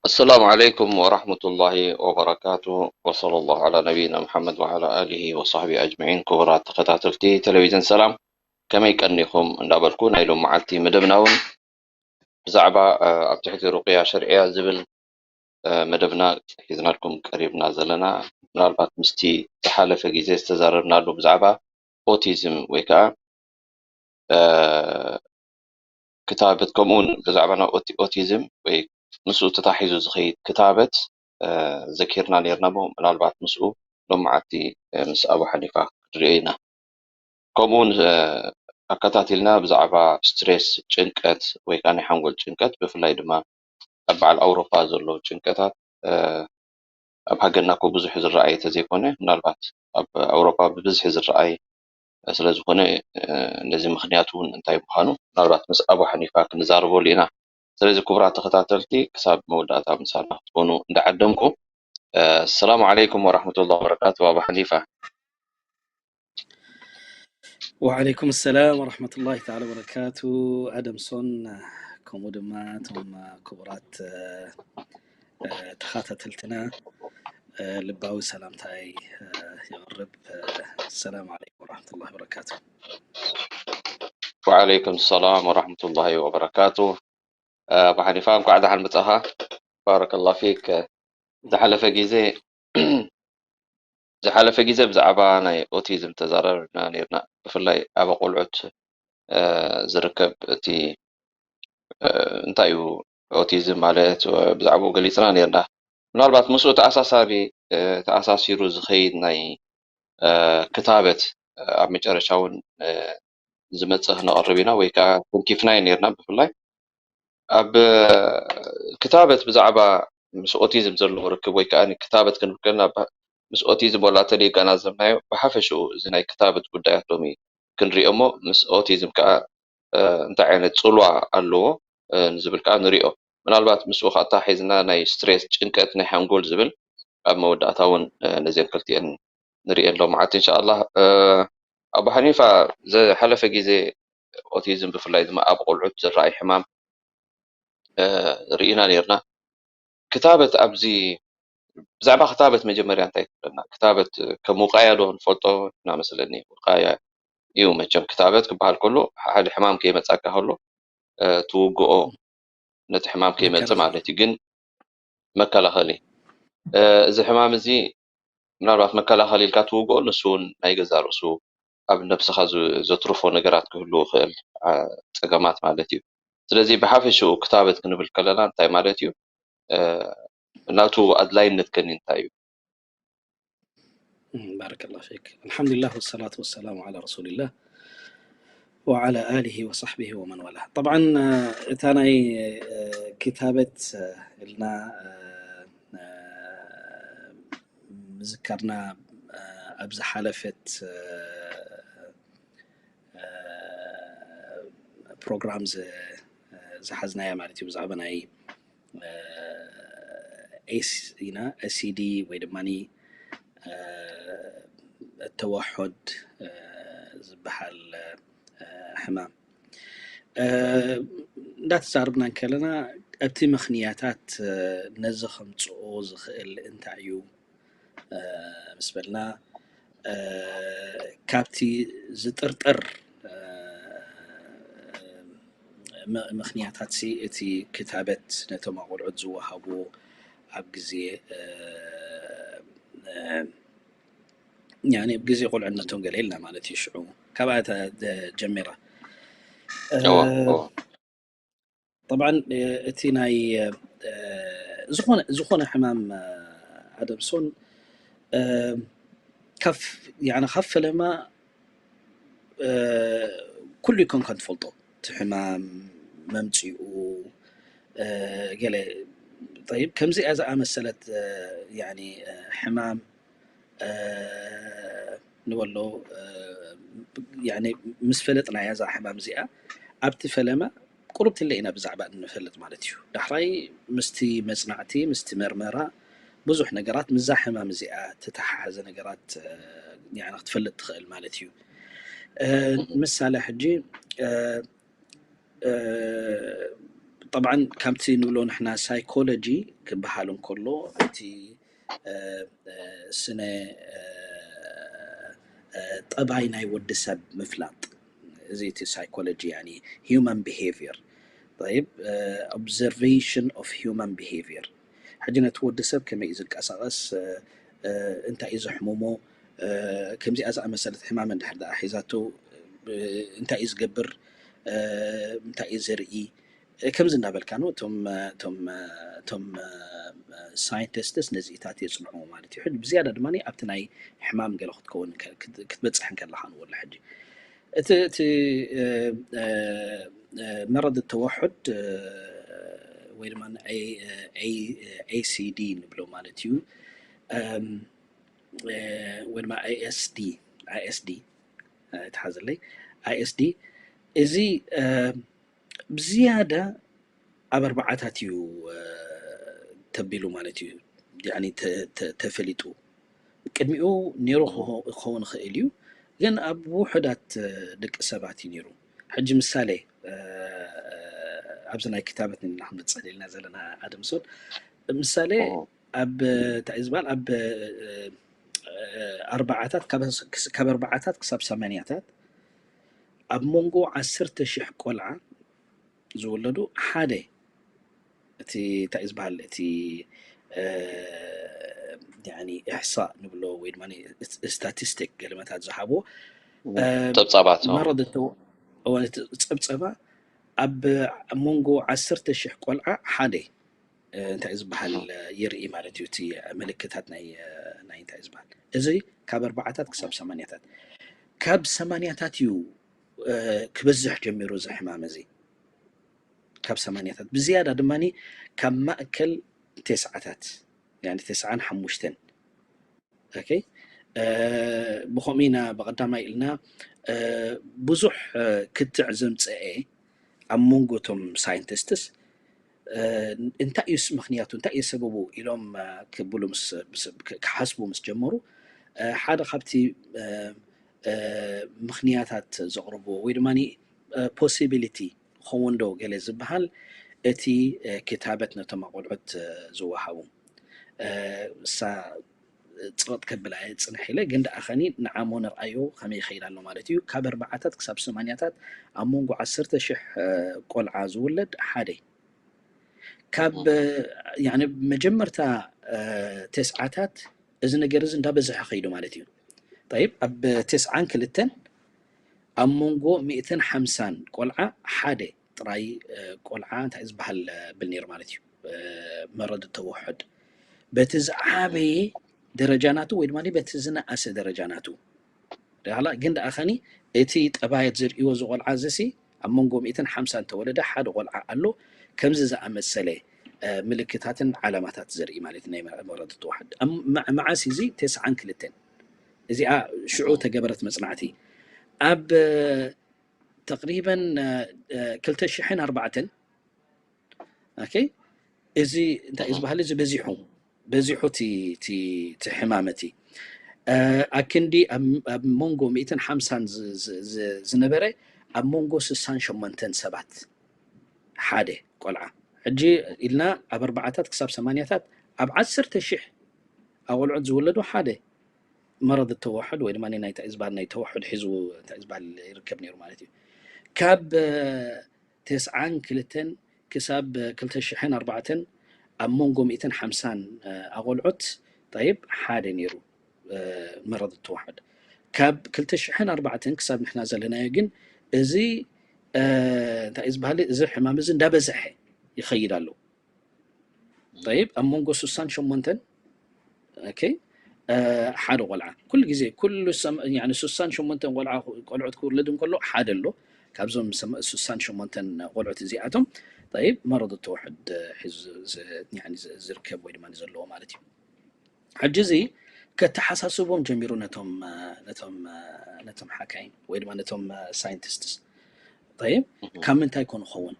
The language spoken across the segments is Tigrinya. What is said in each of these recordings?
السلام عليكم ورحمة الله وبركاته، وصلى الله على نبينا محمد وعلى آله وصحبه أجمعين። ክቡራት ተኸታተልቲ ቴሌቪዥን ሰላም፣ ከመይ ቀኒኹም እንዳበልኩ፣ ናይ ሎም መዓልቲ መደብና እውን ብዛዕባ ኣብ ትሕቲ ሩቅያ ሸርዕያ ዝብል መደብና ሒዝናልኩም ቀሪብና ዘለና። ምናልባት ምስቲ ዝሓለፈ ግዜ ዝተዛረብናሉ ብዛዕባ ኦቲዝም ወይ ከዓ ክታበት፣ ከምኡውን ብዛዕባ ናይ ኦቲዝም ወይ ምስኡ ተታሒዙ ዝኸይድ ክታበት ዘኪርና ነርና እሞ፣ ምናልባት ምስኡ ሎም መዓልቲ ምስ ኣቡ ሓኒፋ ክንሪኦ ኢና። ከምኡውን ኣከታቲልና ብዛዕባ ስትሬስ፣ ጭንቀት ወይ ከዓ ናይ ሓንጎል ጭንቀት፣ ብፍላይ ድማ ኣብ በዓል ኣውሮፓ ዘሎ ጭንቀታት ኣብ ሃገርና እኮ ብዙሕ ዝረኣየ ተዘይኮነ፣ ምናልባት ኣብ ኣውሮፓ ብብዝሒ ዝረኣይ ስለዝኾነ፣ ነዚ ምኽንያት እውን እንታይ ምዃኑ ምናልባት ምስ ኣቡ ሓኒፋ ክንዛረበሉ ኢና። ስለዚ ክቡራት ተኸታተልቲ፣ ክሳብ መወዳእታ ምሳና ክትኮኑ እንዳዓደምኩ፣ ሰላም ዓለይኩም ወራሕመቱላሂ ወበረካቱ። ኣቡ ሓኒፋ። ወዓለይኩም ሰላም ወራሕመቱላሂ ተዓላ ወበረካቱ። ኣደምሶን፣ ከምኡ ድማ እቶም ክቡራት ተኸታተልትና ልባዊ ሰላምታይ የቕርብ። ሰላም ዓለይኩም ወራሕመቱላሂ ወበረካቱ። ወዓለይኩም ሰላም ወራሕመቱላሂ ወበረካቱ። ኣቡ ሓኒፋ፣ እንኳዕ ደሓን መጻኻ። ባረከላሁ ፊክ። ዝሓለፈ ግዜ ዝሓለፈ ግዜ ብዛዕባ ናይ ኦቲዝም ተዛራሪብና ነርና። ብፍላይ ኣብ ቆልዑት ዝርከብ እቲ እንታይ እዩ ኦቲዝም ማለት፣ ብዛዕባኡ ገሊጽና ነርና። ምናልባት ምስኡ ተኣሳሳሪ ተኣሳሲሩ ዝኸይድ ናይ ክታበት ኣብ መጨረሻ እውን ዝመጽእ ክነቕርብ ኢና ወይ ከዓ ተንኪፍናዮ ነርና። ብፍላይ ኣብ ክታበት ብዛዕባ ምስ ኦቲዝም ዘለዎ ርክብ ወይ ከዓ ክታበት ክንብል ከለና ምስ ኦቲዝም ወላ ተደይጋናዘብናዮ ብሓፈሽኡ እዚ ናይ ክታበት ጉዳያት ሎሚ ክንሪኦ እሞ ምስ ኦቲዝም ከዓ እንታይ ዓይነት ጽልዋ ኣለዎ ንዝብል ከዓ ንሪኦ። ምናልባት ምስኡ ከዓ ተታሒዝና ናይ ስትሬስ፣ ጭንቀት ናይ ሓንጎል ዝብል ኣብ መወዳእታ እውን ነዚአን ክልቲአን ንሪኤን ሎምዓልቲ እንሻኣላህ። ኣቡ ሓኒፋ፣ ዝሓለፈ ግዜ ኦቲዝም ብፍላይ ድማ ኣብ ቆልዑት ዝረኣይ ሕማም ርኢና ነርና። ክታበት ኣብዚ ብዛዕባ ክታበት መጀመርያ እንታይ ትብለና? ክታበት ከም ውቃያ ዶ ንፈልጦ ኢና መስለኒ። ውቃያ እዩ መቸም ክታበት ክበሃል ከሎ ሓደ ሕማም ከይመጻካ ከሎ ትውግኦ ነቲ ሕማም ከይመጽእ ማለት እዩ። ግን መከላኸሊ እዚ ሕማም እዚ ምናልባት መከላኸሊ ኢልካ ትውግኦ፣ ንሱ እውን ናይ ገዛ ርእሱ ኣብ ነብስኻ ዘትርፎ ነገራት ክህሉ ይኽእል፣ ጸገማት ማለት እዩ። ስለዚ ብሓፈሽኡ ክታበት ክንብል ከለና እንታይ ማለት እዩ? ናቱ ኣድላይነት ከኒ እንታይ እዩ? ባረከላሁ ፊክ። ኣልሓምዱሊላህ ወሰላቱ ወሰላሙ ዓላ ረሱሊላህ ወዓላ ኣሊሂ ወሳሕቢሂ ወመን ዋላ። ጠብዓን እታ ናይ ክታበት ኢልና ምዝካርና ኣብ ዝሓለፈት ፕሮግራም ዝሓዝናያ ማለት እዩ ብዛዕባ ናይ ኤስ ኢና ኤስሲዲ ወይ ድማ ተወሑድ ዝበሃል ሕማም እንዳተዛረብና እንከለና ኣብቲ ምኽንያታት ነዚ ከምፅኦ ዝኽእል እንታይ እዩ ምስ በልና ካብቲ ዝጥርጠር ምኽንያታት ሲ እቲ ክታበት ነቶም ኣቆልዑት ዝወሃቡ ኣብ ግዜ ያኔ ኣብ ግዜ ቁልዕነቶም ገለ ኢልና ማለት እዩ። ሽዑ ካብኣ ጀሚራ እዎ እዎ طبعا እቲ ናይ ዝኾነ ዝኾነ ሕማም ኣደምሶን ካብ ያነ ካብ ፈለማ ኩሉ ይኮንካ ትፈልጦ እቲ ሕማም መምፅኡ ገለ طيب ከምዚኣ ዝኣመሰለት ያኒ ሕማም ንበሎ ምስ ፈለጥናያ እዛ ሕማም እዚኣ ኣብቲ ፈለማ ቁሩብ ትለ ኢና ብዛዕባ እንፈልጥ ማለት እዩ። ዳሕራይ ምስቲ መፅናዕቲ ምስቲ መርመራ ብዙሕ ነገራት ምዛ ሕማም እዚኣ ተተሓሓዘ ነገራት ክትፈልጥ ትኽእል ማለት እዩ። ምሳሌ ሕጂ طبعا ከምቲ ንብሎ ንሕና ሳይኮሎጂ ክበሃል እንከሎ እቲ ስነ ጠባይ ናይ ወዲ ሰብ ምፍላጥ እዚ እቲ ሳይኮሎጂ ያኒ human behavior طيب observation of human behavior ሕጂ ነቲ ወዲ ሰብ ከመይ እዩ ዝንቀሳቐስ እንታይ እዩ ዘሕምሞ ከምዚኣ ዝኣመሰለት ሕማም እንድሕር ደኣ ሒዛቶ እንታይ እዩ ዝገብር እንታይ እዩ ዝርኢ ከምዚ እንዳበልካ ነው እቶም እቶም እቶም ሳይንቲስትስ ነዚኢታት የፅንዑ ማለት እዩ። ሕጂ ብዝያዳ ድማ ኣብቲ ናይ ሕማም ገለ ክትከውን ክትበፅሕ ከለካ ንወላ ሕጂ እቲ እቲ መረድ ተወሑድ ወይ ድማ ACD ንብሎ ማለት እዩ ወይ ድማ ISD ISD ትሓዘለይ ISD እዚ ብዝያዳ ኣብ ኣርባዓታት እዩ ተቢሉ ማለት እዩ ተፈሊጡ። ቅድሚኡ ነይሩ ክኸውን ይኽእል እዩ፣ ግን ኣብ ውሑዳት ደቂ ሰባት እዩ ነይሩ። ሕጂ ምሳሌ ኣብዚ ናይ ክታበት ንና ክንበፅሕ ደልና ዘለና ኣደምሶን ምሳሌ ኣብ እንታይ ዝበሃል ኣብ ኣርባዓታት ካብ ኣርባዓታት ክሳብ ሰማንያታት ኣብ መንጎ ዓሰርተ ሽሕ ቆልዓ ዝወለዱ ሓደ እቲ እንታይ ዝበሃል እቲ ኢሕሳእ ንብሎ ወይ ድማ ስታቲስቲክ ገለመታት ዝሃቦ ፀብፃባት መረድ ጸብፀባ ኣብ መንጎ ዓሰርተ ሽሕ ቆልዓ ሓደ እንታይ ዝበሃል ይርኢ ማለት እዩ። እቲ ምልክታት ናይ እንታይ ዝበሃል እዚ ካብ ኣርባዓታት ክሳብ ሰማንያታት ካብ ሰማንያታት እዩ ክበዝሕ ጀሚሩ እዚ ሕማም እዚ ካብ ሰማንያታት ብዝያዳ ድማ ካብ ማእከል ተስዓታት ተስዓን ሓሙሽተን ብኸምኡ ኢና ብቐዳማይ ኢልና ብዙሕ ክትዕ ዘምፀአ ኣብ መንጎ እቶም ሳይንቲስትስ እንታይ እዩስ ምኽንያቱ እንታይ እዩ ሰበቡ ኢሎም ክብሉ ክሓስቡ ምስ ጀመሩ ሓደ ካብቲ ምኽንያታት ዘቕርብዎ ወይ ድማ possibility ክኸውን ዶ ገለ ዝበሃል እቲ ክታበት ነቶም ኣቆልዑት ዝወሃቡ እሳ ፅቕጥ ከብላ እየ ፅንሕ ኢለ ግን ደኣ ኸኒ ንዓሞ ንርኣዮ ከመይ ይኸይድ ኣሎ ማለት እዩ። ካብ ኣርባዓታት ክሳብ ሰማንያታት ኣብ መንጎ ዓሰርተ ሽሕ ቆልዓ ዝውለድ ሓደ ካብ መጀመርታ ተስዓታት እዚ ነገር እዚ እንዳበዝሐ ኸይዱ ማለት እዩ። ጠይብ ኣብ ተስዓን ክልተን ኣብ መንጎ ሚእትን ሓምሳን ቆልዓ ሓደ ጥራይ ቆልዓ እንታይ ዝበሃል ብል ነይሩ ማለት እዩ። መረድ ተወሕድ በቲ ዝዓበየ ደረጃ ናቱ ወይ ድማ በቲ ዝነኣሰ ደረጃ ናቱ ዳላ ግን ደኣ ኸኒ እቲ ጠባየት ዝርእይዎ ዝቆልዓ ዝሲ ኣብ መንጎ ሚእትን ሓምሳን ተወለደ ሓደ ቆልዓ ኣሎ ከምዚ ዝኣመሰለ ምልክታትን ዓላማታት ዘርኢ ማለት ናይ መረድ ተዋሕድ መዓስ እዚ ተስዓን ክልተን እዚኣ ሽዑ ተገበረት መፅናዕቲ ኣብ ተቅሪበን ክልተ ሽሕን ኣርባዕተን እዚ እንታይ እዩ ዝበሃል እዚ በዚሑ በዚሑ እቲ ሕማም እቲ ኣክንዲ ኣብ መንጎ ሚእትን ሓምሳን ዝነበረ ኣብ መንጎ ስሳን ሸሞንተን ሰባት ሓደ ቆልዓ ሕጂ ኢልና ኣብ ኣርባዓታት ክሳብ ሰማንያታት ኣብ ዓሰርተ ሽሕ ኣቆልዑት ዝወለዱ ሓደ መረድ ተወሕድ ወይ ድማ ናይ እንታይ ዝበሃል ናይ ተወሕድ ሒዝቡ እንታይ ዝበሃል ይርከብ ነይሩ ማለት እዩ ካብ ተስዓን ክልተን ክሳብ ክልተ ሽሕን ኣርባዕተን ኣብ መንጎ ሚእትን ሓምሳን ኣቆልዑት ጠይብ ሓደ ነይሩ መረض ተዋሕድ። ካብ ክልተ ሽሕን ኣርባዕተን ክሳብ ንሕና ዘለናዮ ግን እዚ እንታይ ዝበሃል እዚ ሕማም እዚ እንዳበዝሐ ይኸይድ ኣሎ። ጠይብ ኣብ መንጎ ሱሳን ሸሞንተን ሓደ ቆልዓ ኩሉ ግዜ ኩሉ ሱሳን ሸሞንተን ቆልዓ ቆልዑት ክውለድ እንከሎ ሓደ ኣሎ። ካብዞም ሱሳን ሸሞንተን ቆልዑት እዚኣቶም ጠይብ መረض ተዋሕድ ዝርከብ ወይ ድማ ዘለዎ ማለት እዩ። ሕጂ እዚ ከተሓሳስቦም ጀሚሩ ነቶም ነቶም ነቶም ሓካይም ወይ ድማ ነቶም ሳይንቲስትስ ጠይብ ካብ ምንታይ ኮን ይኸውን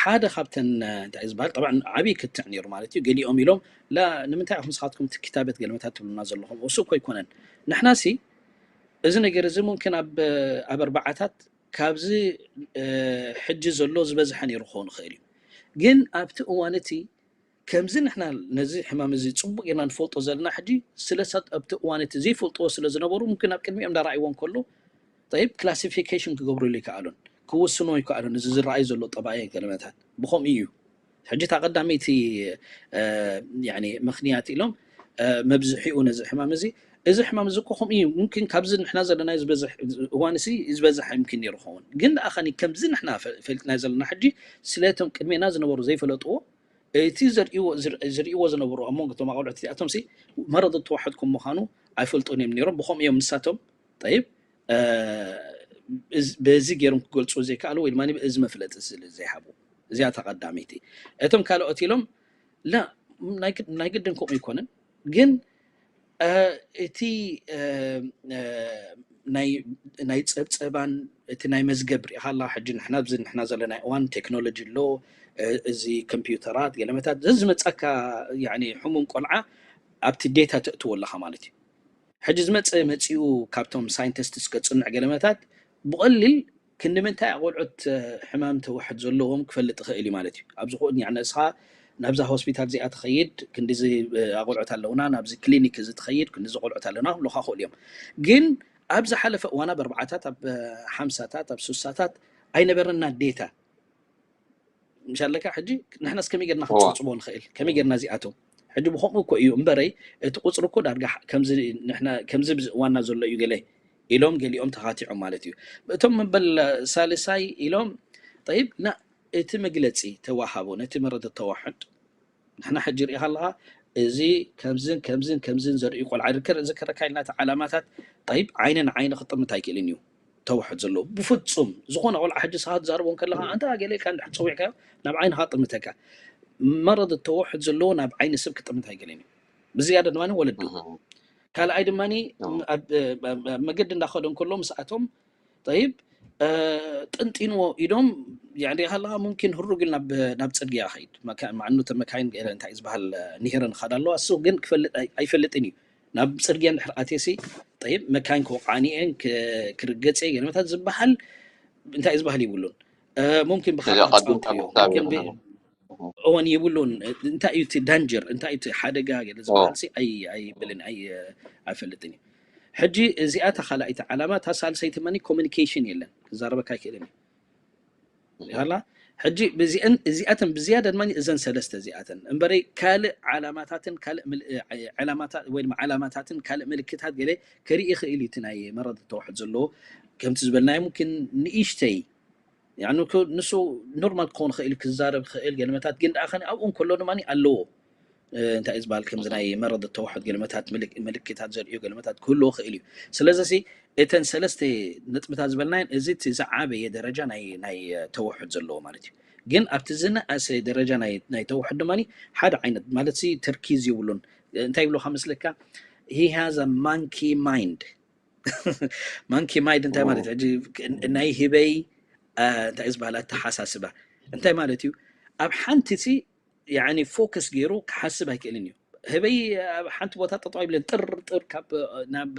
ሓደ ካብተን እንታይ ዝበሃል ጠብዓ ዓብዪ ክትዕ ነይሩ ማለት እዩ። ገሊኦም ኢሎም ላ ንምንታይ ኢኹም ንስኻትኩም እቲ ክታበት ገለመታት ትብሉና ዘለኹም እሱ እኮ ኣይኮነን። ንሕና ሲ እዚ ነገር እዚ ሙምኪን ኣብ ኣብ ኣርባዓታት ካብዚ ሕጂ ዘሎ ዝበዝሐ ነይሩ ክኸውን ይኽእል እዩ። ግን ኣብቲ እዋን እቲ ከምዚ ንሕና ነዚ ሕማም እዚ ፅቡቅ ጌርና ንፈልጦ ዘለና ሕጂ ስለሳት ኣብቲ እዋን እቲ ዘይፈልጥዎ ስለ ዝነበሩ ሙምኪን ኣብ ቅድሚኦም እንዳረኣይዎ እንከሎ ጠይብ ክላሲፊኬሽን ክገብሩሉ ይከኣሉን ክውስኖ ይከኣሉን። እዚ ዝረኣይ ዘሎ ጠባየ ገለመታት ብኸምኡ እዩ። ሕጂ እታ ቀዳመይቲ ምክንያት ኢሎም መብዝሒኡ ነዚ ሕማም እዚ እዚ ሕማም እዚ እኮ ከምኡ እዩ። ሙምኪን ካብዚ ንሕና ዘለናዮ ዝበዝሕ እዋን ሲ ዝበዝሕ ይምኪን ነይሩ ኸውን ግን ደኣ ከኒ ከምዚ ንሕና ፈሊጥናዮ ዘለና ሕጂ ስለቶም ቅድሜና ዝነበሩ ዘይፈለጥዎ እቲ ዘርእይዎ ዝርእይዎ ዝነበሩ ኣብ መንጎ እቶም ኣቆልዑት እዚኣቶም ሲ መረض ተዋሕድ ከም ምዃኑ ኣይፈልጡን እዮም ነይሮም። ብኸምኡ እዮም ንሳቶም ጠይብ በዚ ገይሮም ክገልፁ ዘይከኣሉ ወይ ድማ እዚ መፍለጢ ስለ ዘይሃቡ እዚኣ ተቐዳመይቲ። እቶም ካልኦት ኢሎም ላ ናይ ግድን ከምኡ ኣይኮነን ግን እቲ ናይ ፀብፀባን እቲ ናይ መዝገብ ሪኢኻ ኣላ ሕጂ ንሕና ኣብዚ ንሕና ዘለና እዋን ቴክኖሎጂ ኣሎ እዚ ኮምፒውተራት ገለመታት ዘዝመፀካ ሕሙም ቆልዓ ኣብቲ ዴታ ተእትዎ ኣለኻ ማለት እዩ። ሕጂ ዝመፀ መፂኡ ካብቶም ሳይንቲስትስ ከፅንዕ ገለመታት ብቐሊል ክንዲ ምንታይ ኣቆልዑት ሕማም ተውሕድ ዘለዎም ክፈልጥ ይኽእል እዩ ማለት እዩ። ኣብዚ ንስኻ ናብዛ ሆስፒታል እዚኣ ትኸይድ ክንዲዚ ኣቆልዑት ኣለውና፣ ናብዚ ክሊኒክ እዚ ትኸይድ ክንዲዚ ቆልዑት ኣለና ክብሉኻ ክእሉ እዮም። ግን ኣብ ዝሓለፈ እዋን ኣብ ኣርባዓታት ኣብ ሓምሳታት ኣብ ሱሳታት ኣይነበረና ዴታ ምሻለካ ሕጂ ንሕናስ ከመይ ጌርና ክንፅብፅቦ ንኽእል ከመይ ጌርና እዚኣቶም ሕጂ ብኸምኡ እኮ እዩ እምበረይ እቲ ቁፅሪ እኮ ዳርጋ ከምዚ እዋና ዘሎ እዩ ገለ ኢሎም ገሊኦም ተኻቲዖም ማለት እዩ። እቶም መበል ሳልሳይ ኢሎም ጠይብ እቲ መግለፂ ተዋሃቦ ነቲ መረድ ተዋሕድ ንሕና ሕጂ ሪኢኻ ኣለኻ እዚ ከምዝን ከምዝን ከምዝን ዘርእዩ ቆልዓ ይርከብ እዚ ከረካ ኢልና እቲ ዓላማታት ጠይብ ዓይኒ ንዓይኒ ክጥምት ኣይክእልን እዩ። ተውሕድ ዘለዎ ብፍፁም ዝኾነ ቆልዓ ሕጂ ስኻ ትዛርቦ ከለኻ ኣንታ ገለ ኢልካ እንድሕር ፀዊዕካዮ ናብ ዓይንኻ ጥምተካ መረድ ተውሕድ ዘለዎ ናብ ዓይኒ ሰብ ክጥምት ኣይክእልን እዩ። ብዝያዳ ድማ ወለዱ ካልኣይ ድማ መገዲ እንዳኸደ እንከሎ ምስኣቶም ጠይብ ጥንጢንዎ ኢዶም ሪኢኻ ኣለኻ ሙምኪን ህሩግ ኢሉ ናብ ፅርግያ ኸይድ ማዕኑተ መካይን እንታይ ዝበሃል ንሄረን ኻዳ ኣለዋ እሱ ግን ክፈልጥ ኣይፈልጥን እዩ ናብ ፅርግያ እንድሕር ኣትየሲ ጠይብ መካይን ክወቕዓኒ እየን ክርገፅ እየ ገለመታት ዝበሃል እንታይ ዝበሃል ይብሉን ሙምኪን ብካልእ ክፅወት እዩ እወን ይብሉን እንታይ እዩ እቲ ዳንጀር እንታይ እዩ እቲ ሓደጋ ገለ ዝበሃል ሲ ኣይብልን ኣይፈልጥን እዩ። ሕጂ እዚኣ እታ ካልኣይቲ ዓላማ እታ ሳልሰይቲ መኒ ኮሚኒኬሽን የለን ክዛረበካ ኣይክእልን እዩ ላ ሕጂ ብዚአን እዚኣተን ብዝያዳ ድማ እዘን ሰለስተ እዚኣተን እምበረይ ካልእ ዓላማታትን ካልእ ወይ ድማ ዓላማታትን ካልእ ምልክታት ገለ ከርኢ ይኽእል እዩ እቲ ናይ መረድ ተዋሕድ ዘለዎ ከምቲ ዝበልናዮ ሙምኪን ንእሽተይ ንሱ ኖርማል ክኸውን ይኽእል ክዛረብ ይኽእል ገለመታት ግን ደኣ ከነ ኣብኡ እንከሎ ድማ ኣለዎ እንታይ እዩ ዝበሃል ከምዚ ናይ መረድ ተዋሕድ ገለመታት ምልክታት ዘርእዮ ገለመታት ክህልዎ ይኽእል እዩ። ስለዚ እተን ሰለስተ ነጥብታት ዝበልናየን እዚ እቲ ዝዓበየ ደረጃ ናይ ናይ ተውሕድ ዘለዎ ማለት እዩ። ግን ኣብቲ ዝነኣሰ ደረጃ ናይ ናይ ተውሕድ ድማ ሓደ ዓይነት ማለት ሲ ተርኪዝ ይብሉን እንታይ ይብሉካ መስለካ he has a monkey mind monkey mind እንታይ ማለት ሕጂ ናይ ህበይ እንታይ እዩ ዝበሃል ኣተሓሳስባ እንታይ ማለት እዩ ኣብ ሓንቲ ሲ ያኒ ፎከስ ገይሩ ክሓስብ ኣይክእልን እዩ። ህበይ ኣብ ሓንቲ ቦታ ጠጠው ኣይብለን ጥር ጥር ካብ ናብ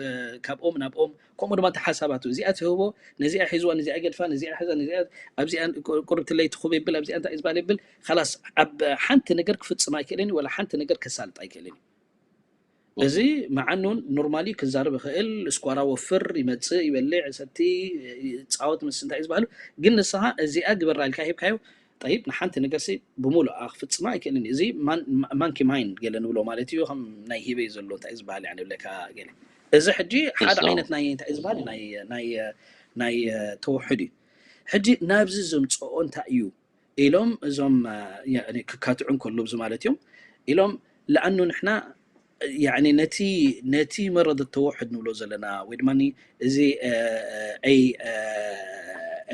ካብ ኦም ናብ ኦም ከምኡ ድማ ተሓሳባቱ እዚኣ ትህቦ ነዚኣ ሒዝዋ ነዚኣ ገድፋ ነዚኣ ሕዛ ነዚኣ ኣብዚኣ ቁርብትለይ ትኹብ ይብል ኣብዚኣ እንታይ ዝበሃል ይብል ካላስ ኣብ ሓንቲ ነገር ክፍፅም ኣይክእልን እዩ ወላ ሓንቲ ነገር ከሳልጥ ኣይክእልን እዩ። እዚ መዓኑን ኖርማሊ ክዛረብ ይኽእል፣ ስኳራ ወፍር ይመፅእ ይበልዕ ሰቲ ይፃወት ምስ እንታይ እዩ ዝበሃሉ። ግን ንስኻ እዚኣ ግበራ ኢልካ ሂብካዮ። ጠይብ፣ ንሓንቲ ነገር ሲ ብምሉኣ ክፍፅማ ኣይክእልን እዩ። እዚ ማንኪ ማይንድ ገለ ንብሎ ማለት እዩ። ከም ናይ ሂበይ ዘሎ እንታይ ዝበሃል ያኒ ብለካ ገለ። እዚ ሕጂ ሓደ ዓይነት ናይ እንታይ ዝበሃል ናይ ናይ ናይ ተወሕድ እዩ። ሕጂ ናብዚ ዘምፅኦ እንታይ እዩ ኢሎም እዞም ክካትዑ እንከሎ ብዚ ማለት እዮም ኢሎም ለኣኑ ንሕና ያኒ ነቲ ነቲ መረድ ተወሕድ ንብሎ ዘለና ወይ ድማ እዚ ኤ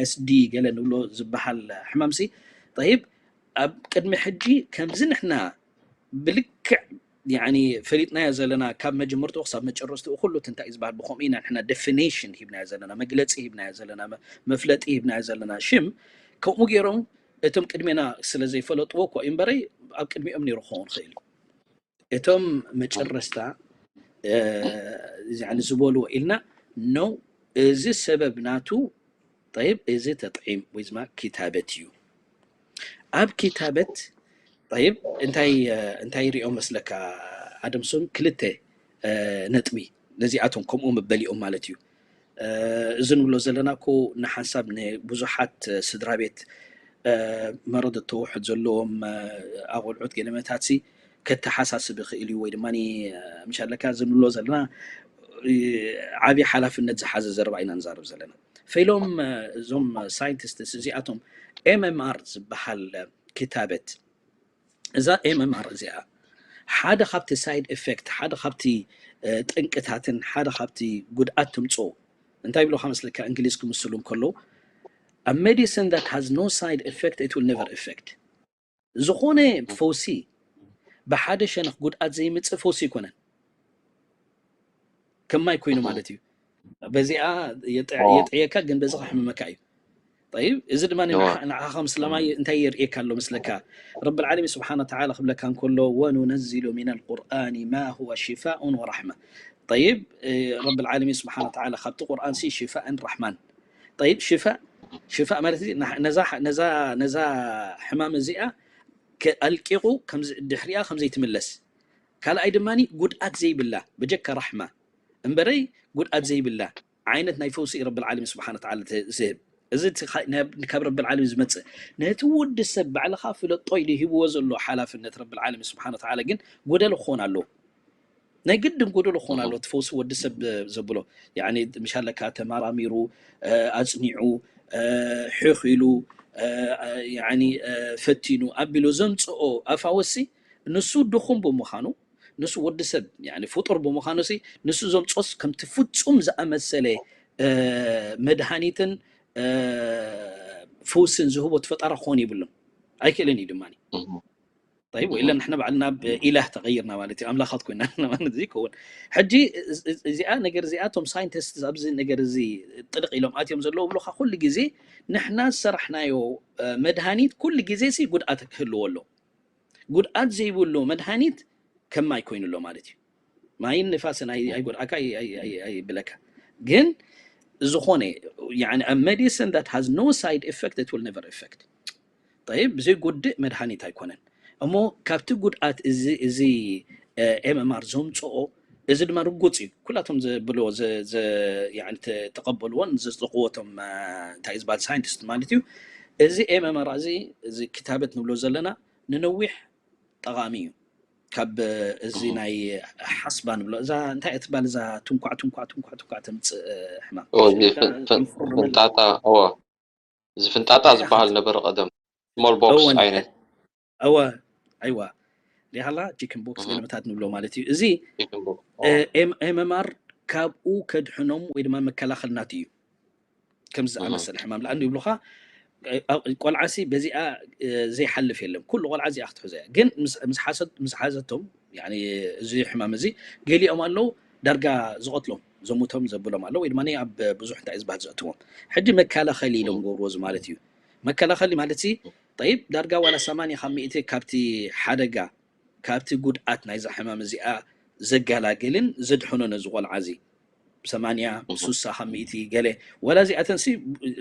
ኤስ ዲ ገለ ንብሎ ዝበሃል ሕማምሲ ጠይብ ኣብ ቅድሚ ሕጂ ከምዚ ንሕና ብልክዕ ያኒ ፈሊጥናዮ ዘለና ካብ መጀመርትኡ ክሳብ መጨረስትኡ ኩሉ እቲ እንታይ እዩ ዝበሃል ብከምኡ ኢና ንሕና ዴፊኒሽን ሂብናዮ ዘለና መግለፂ ሂብናዮ ዘለና መፍለጢ ሂብናዮ ዘለና ሽም ከምኡ ገይሮም እቶም ቅድሜና ስለ ዘይፈለጥዎ እኮ እዩ እምበረይ ኣብ ቅድሚኦም ነይሩ ክኸውን ይኽእል እዩ። እቶም መጨረስታ ዝበልዎ ኢልና ነው እዚ ሰበብ ናቱ ጠይብ እዚ ተጥዒም ወይ ድማ ኪታበት እዩ። ኣብ ኪታበት ጠይብ እንታይ እንታይ ሪኦ መስለካ ኣደምሶን ክልተ ነጥቢ ነዚኣቶም ከምኡ መበሊኦም ማለት እዩ። እዚ ንብሎ ዘለና እኮ ንሓንሳብ ንብዙሓት ስድራ ቤት መረዶ ተውሕድ ዘለዎም ኣቆልዑት ገለመታት ሲ ከተሓሳስብ ይኽእል እዩ ወይ ድማ ምሻለካ እዚ ንብሎ ዘለና ዓብዪ ሓላፍነት ዝሓዘ ዘረባ ኢና ንዛረብ ዘለና። ፈይሎም እዞም ሳይንቲስትስ እዚኣቶም ኤምኤምኣር ዝበሃል ክታበት እዛ ኤምኤምኣር እዚኣ ሓደ ካብቲ ሳይድ ኤፌክት ሓደ ካብቲ ጠንቅታትን ሓደ ካብቲ ጉድኣት ትምፅኦ እንታይ ብሎ ካመስለካ እንግሊዝ ክምስሉ እንከለዉ a medicine that has no side effect it will never effect ዝኾነ ፈውሲ ብሓደ ሸነኽ ጉድኣት ዘይምፅእ ፈውሲ ኣይኮነን። ከማይ ኮይኑ ማለት እዩ። በዚኣ የጥዕየካ ግን በዚ ከሕምመካ እዩ። ጠይብ እዚ ድማ ንዓኻ ከም ስለማይ እንታይ የርእየካ ኣሎ መስለካ? ረቢ ልዓለሚን ስብሓነ ወተዓላ ክብለካ እንከሎ ወኑነዚሉ ሚን ልቁርኣኒ ማ ሁወ ሽፋኡን ወራሕማ። ጠይብ ረቢ ልዓለሚን ስብሓነ ወተዓላ ካብቲ ቁርኣን ሲ ሽፋእን ራሕማን። ጠይብ ሽፋእ ሽፋእ ማለት ነዛ ነዛ ነዛ ሕማም እዚኣ ኣልቂቑ ድሕሪኣ ከምዘይትምለስ ካልኣይ ድማ ጉድኣት ዘይብላ በጀካ ራሕማ እምበረይ ጉድኣት ዘይብላ ዓይነት ናይ ፈውሲ ረቢ ልዓለሚን ስብሓነ ወተዓላ ዝህብ እዚ ካብ ረቢ ልዓለሚን ዝመፅእ ነቲ ወዲ ሰብ ባዕልኻ ፍለጦ ኢሉ ሂብዎ ዘሎ ሓላፍነት ረቢ ልዓለሚን ስብሓነ ወተዓላ ግን ጎደሎ ክኾን ኣለዎ። ናይ ግድን ጎደሎ ክኾን ኣለዎ እቲ ፈውሲ ወዲ ሰብ ዘብሎ ምሻለካ ተመራሚሩ ኣፅኒዑ ሕኽ ኢሉ ፈቲኑ ኣቢሉ ዘምፅኦ ኣፋወሲ ንሱ ድኹም ብምዃኑ ንሱ ወዲ ሰብ ፍጡር ብምዃኑ ንሱ ዘምፅኦስ ከምቲ ፍፁም ዝኣመሰለ መድሃኒትን ፈውስን ዝህቦ እቲ ፈጣራ ክኾን የብሉን ኣይክእልን እዩ ድማ ጠይብ ወኢለ ንሕና ባዕልና ናብ ኢላህ ተቐይርና ማለት እዩ ኣምላኻት ኮይና ማለት እዚ ይከውን ሕጂ እዚኣ ነገር እዚኣ እቶም ሳይንቲስት ኣብዚ ነገር እዚ ጥልቕ ኢሎም ኣትዮም ዘለዉ ብሎካ ኩሉ ግዜ ንሕና ዝሰራሕናዮ መድሃኒት ኩሉ ግዜ ሲ ጉድኣት ክህልዎ ኣሎ ጉድኣት ዘይብሉ መድሃኒት ከማይ ኮይኑ ኣሎ ማለት እዩ ማይን ንፋስን ኣይጎድኣካ ኣይብለካ ግን ዝኾነ a medicine that has no side effect it will never effect ጠይብ ብዘይጎድእ መድሃኒት ኣይኮነን እሞ ካብቲ ጉድኣት እዚ እዚ ኤምኤምኣር ዘምፅኦ እዚ ድማ ርጉፅ እዩ ኩላቶም ዝብልዎ ተቀበልዎን ዘፅድቅዎቶም እንታይ ዝበሃል ሳይንቲስት ማለት እዩ እዚ ኤምኤምኣር እዚ እዚ ክታበት ንብሎ ዘለና ንነዊሕ ጠቃሚ እዩ ካብ እዚ ናይ ሓስባ ንብሎ እዛ እንታይ እትባል እዛ ትንኳዕ ትንኳዕ ትንኳዕ ትንኳዕ ተምፅእ ሕማም ፍንጣጣ እዚ ፍንጣጣ ዝበሃል ነበረ ቀደም small pox ዓይነት እወ ኣይዋ ሪሃላ ቺክን ቦክስ ገለመታት ንብሎ ማለት እዩ እዚ ኤምኤምኣር ካብኡ ከድሕኖም ወይ ድማ መከላኸል ናት እዩ ከምዚ ዝኣመሰለ ሕማም ለኣንዱ ይብሉኻ ቆልዓሲ በዚኣ ዘይሓልፍ የለን ኩሉ ቆልዓ እዚኣ ክትሕዞ እያ ግን ምስ ሓዘቶም እዚ ሕማም እዚ ገሊኦም ኣለዉ ዳርጋ ዝቐትሎም ዘሙቶም ዘብሎም ኣለዉ ወይ ድማ ኣብ ብዙሕ እንታይ ዝበሃል ዘእትዎም ሕጂ መከላኸሊ ኢሎም ገብርዎ እዚ ማለት እዩ መከላኸሊ ማለት ሲ ጠይብ ዳርጋ ዋላ ሰማንያ ካብ ሚእቲ ካብቲ ሓደጋ ካብቲ ጉድኣት ናይዛ ሕማም እዚኣ ዘገላግልን ዘድሕኖ ነዚ ቆልዓ እዚ ሰማንያ ሱሳ ካብ ሚእቲ ገለ ዋላ እዚኣተንሲ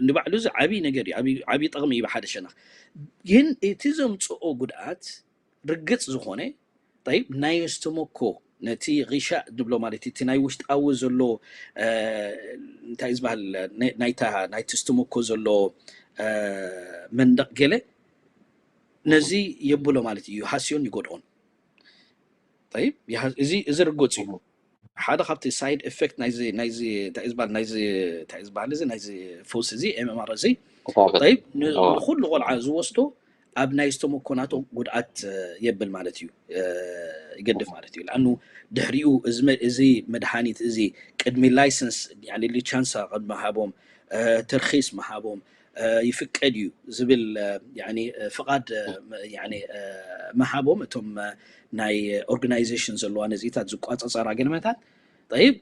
ንባዕሉ እዚ ዓብዪ ነገር እዩ ዓብዪ ጠቕሚ እዩ ብሓደ ሸነኽ ግን እቲ ዘምፅኦ ጉድኣት ርግፅ ዝኾነ ጠይብ ናይ ስትሞኮ ነቲ ጊሻእ ንብሎ ማለት እዩ፣ እቲ ናይ ውሽጣዊ ዘሎ እንታይ ዝበሃል ናይታ ናይቲ ስትምኮ ዘሎ መንደቕ ገለ ነዚ የብሎ ማለት እዩ፣ ይሃስዮን ይጎድኦን። ጠይብ፣ እዚ ርግፅ እዩ። ሓደ ካብቲ ሳይድ ኤፌክት ናይዚ ናይዚ እንታይ ዝበሃል ናይዚ እንታይ ዝበሃል እዚ ናይዚ ፈውሲ እዚ ኤምኤምኣር እዚ ጠይብ ንኩሉ ቆልዓ ዝወስዶ ኣብ ናይ ስተሞኮ ናቶ ጉድኣት የብል ማለት እዩ፣ ይገድፍ ማለት እዩ። ለኣኑ ድሕሪኡ እዚ መድሃኒት እዚ ቅድሚ ላይሰንስ ሊቻንሳ ቅድሚ ሃቦም ተርኪስ ምሃቦም ይፍቀድ እዩ ዝብል ፍቓድ ምሃቦም እቶም ናይ ኦርጋናይዜሽን ዘለዋ ነዚታት ዝቋፀፀራ ገለመታት ጠይብ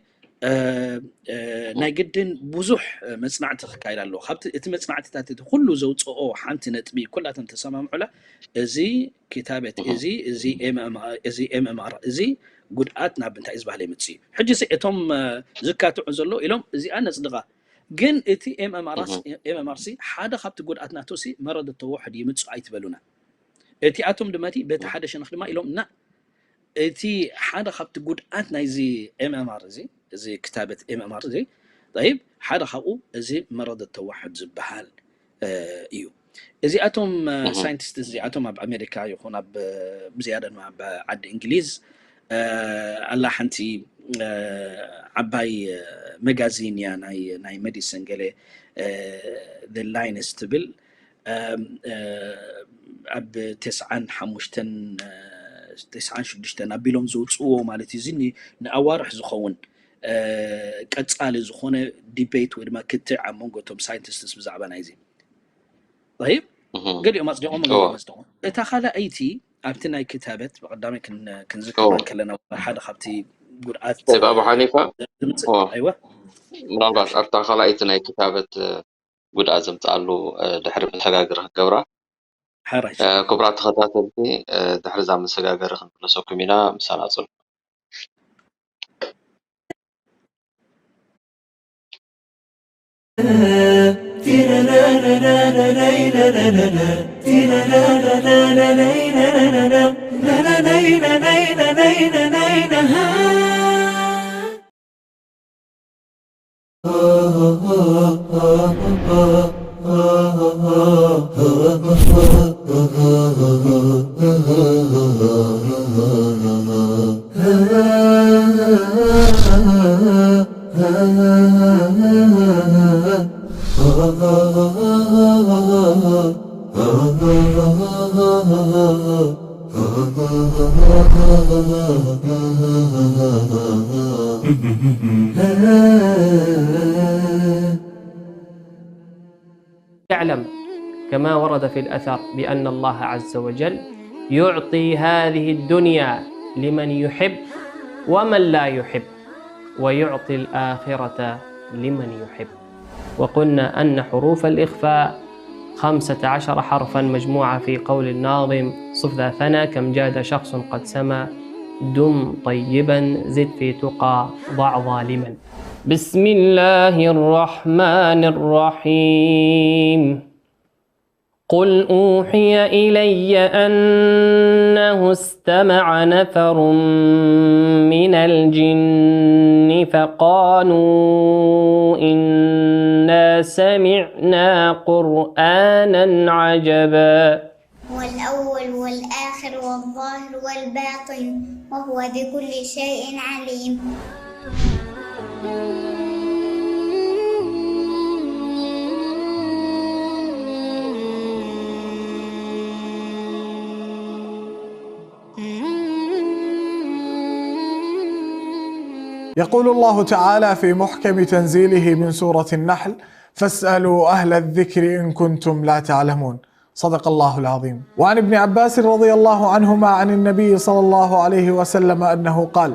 ናይ ግድን ብዙሕ መፅናዕቲ ክካየድ ኣለዎ። ካብቲ እቲ መፅናዕትታት እቲ ኩሉ ዘውፅኦ ሓንቲ ነጥቢ ኩላተን ተሰማምዑላ እዚ ክታበት እዚ እዚ ኤምኤምኣር እዚ ጉድኣት ናብ እንታይ ዝበሃል የምፅእ እዩ። ሕጂ እቶም ዝካትዑ ዘሎ ኢሎም እዚኣ ነፅድቓ ግን እቲ ኤምኤምኣር ሲ ሓደ ካብቲ ጉድኣት ናቶ ሲ መረደት ተወሕድ ይምፅእ ኣይትበሉና። እቲኣቶም ድማ በቲ ሓደ ሸነኽ ድማ ኢሎም እና እቲ ሓደ ካብቲ ጉድኣት ናይዚ ኤምኤምኣር እዚ እዚ ክታበት ኤምኤምኣር እዚ ጠይብ ሓደ ካብኡ እዚ መረደት ተዋሕድ ዝበሃል እዩ። እዚኣቶም ሳይንቲስት እዚኣቶም ኣብ ኣሜሪካ ይኹን ኣብ ብዝያዳ ድማ ኣብ ዓዲ እንግሊዝ ኣላ ሓንቲ ዓባይ መጋዚን እያ ናይ ሜዲሲን ገለ ላይነስ ትብል ኣብ ተስዓን ሓሙሽተን ተስዓን ሽዱሽተን ኣቢሎም ዘውፅእዎ ማለት እዩ። እዚ ንኣዋርሕ ዝኸውን ቀፃሊ ዝኾነ ዲቤት ወይ ድማ ክትዕ ኣብ መንጎ እቶም ሳይንቲስትስ ብዛዕባ ናይዚ ይብ ገሊኦም ኣፅዲቖም ገሊኦም ኣፅዲቖም። እታ ካልኣይቲ ኣብቲ ናይ ክታበት ብቀዳመ ክንዝከራ ከለና ሓደ ካብቲ ጉድኣት ኣቡ ሓኒፋ ምናልባት ኣብታ ካልኣይቲ ናይ ክታበት ጉድኣት ዘምፅኣሉ ድሕሪ መሰጋገሪ ክንገብራ ሓራይ ክቡራት ተኸታተልቲ ድሕሪ እዛ መሰጋገሪ ክንምለሰኩም ኢና። ምሳና ፅንሑ። اعلم كما ورد في الأثر بأن الله عز وجل يعطي هذه الدنيا لمن يحب ومن لا يحب، ويعطي الآخرة لمن يحب. وقلنا أن حروف الإخفاء خمسة عشر حرفا مجموعة في قول الناظم: صف ذا ثنى كم جاد شخص قد سما، دم طيبا زد في تقى ضع ظالما. بسم الله الرحمن الرحيم. قل أوحي إلي أنه استمع نفر من الجن فقالوا إنا سمعنا قرآنا عجبا. هو الأول والآخر والظاهر والباطن وهو بكل شيء عليم. يقول الله تعالى في محكم تنزيله من سورة النحل: فاسألوا أهل الذكر إن كنتم لا تعلمون. صدق الله العظيم. وعن ابن عباس رضي الله عنهما عن النبي صلى الله عليه وسلم أنه قال: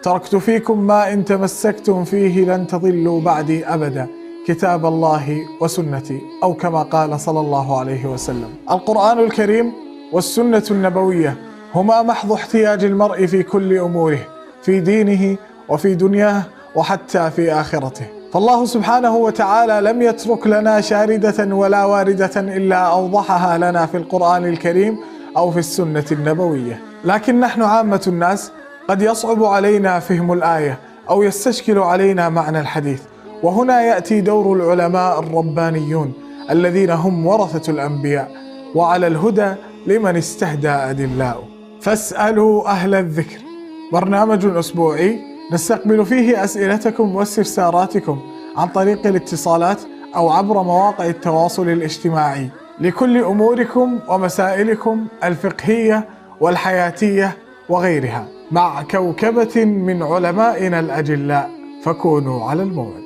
تركت فيكم ما إن تمسكتم فيه لن تضلوا بعدي أبدا، كتاب الله وسنتي، أو كما قال صلى الله عليه وسلم. القرآن الكريم والسنة النبوية هما محض احتياج المرء في كل أموره، في دينه وفي دنياه وحتى في آخرته. فالله سبحانه وتعالى لم يترك لنا شاردة ولا واردة إلا أوضحها لنا في القرآن الكريم أو في السنة النبوية. لكن نحن عامة الناس قد يصعب علينا فهم الآية أو يستشكل علينا معنى الحديث، وهنا يأتي دور العلماء الربانيون الذين هم ورثة الأنبياء، وعلى الهدى لمن استهدى أدلاؤه. فاسألوا أهل الذكر، برنامج أسبوعي نستقبل فيه أسئلتكم واستفساراتكم عن طريق الاتصالات أو عبر مواقع التواصل الاجتماعي لكل أموركم ومسائلكم الفقهية والحياتية وغيرها، مع كوكبة من علمائنا الأجلاء، فكونوا على الموعد.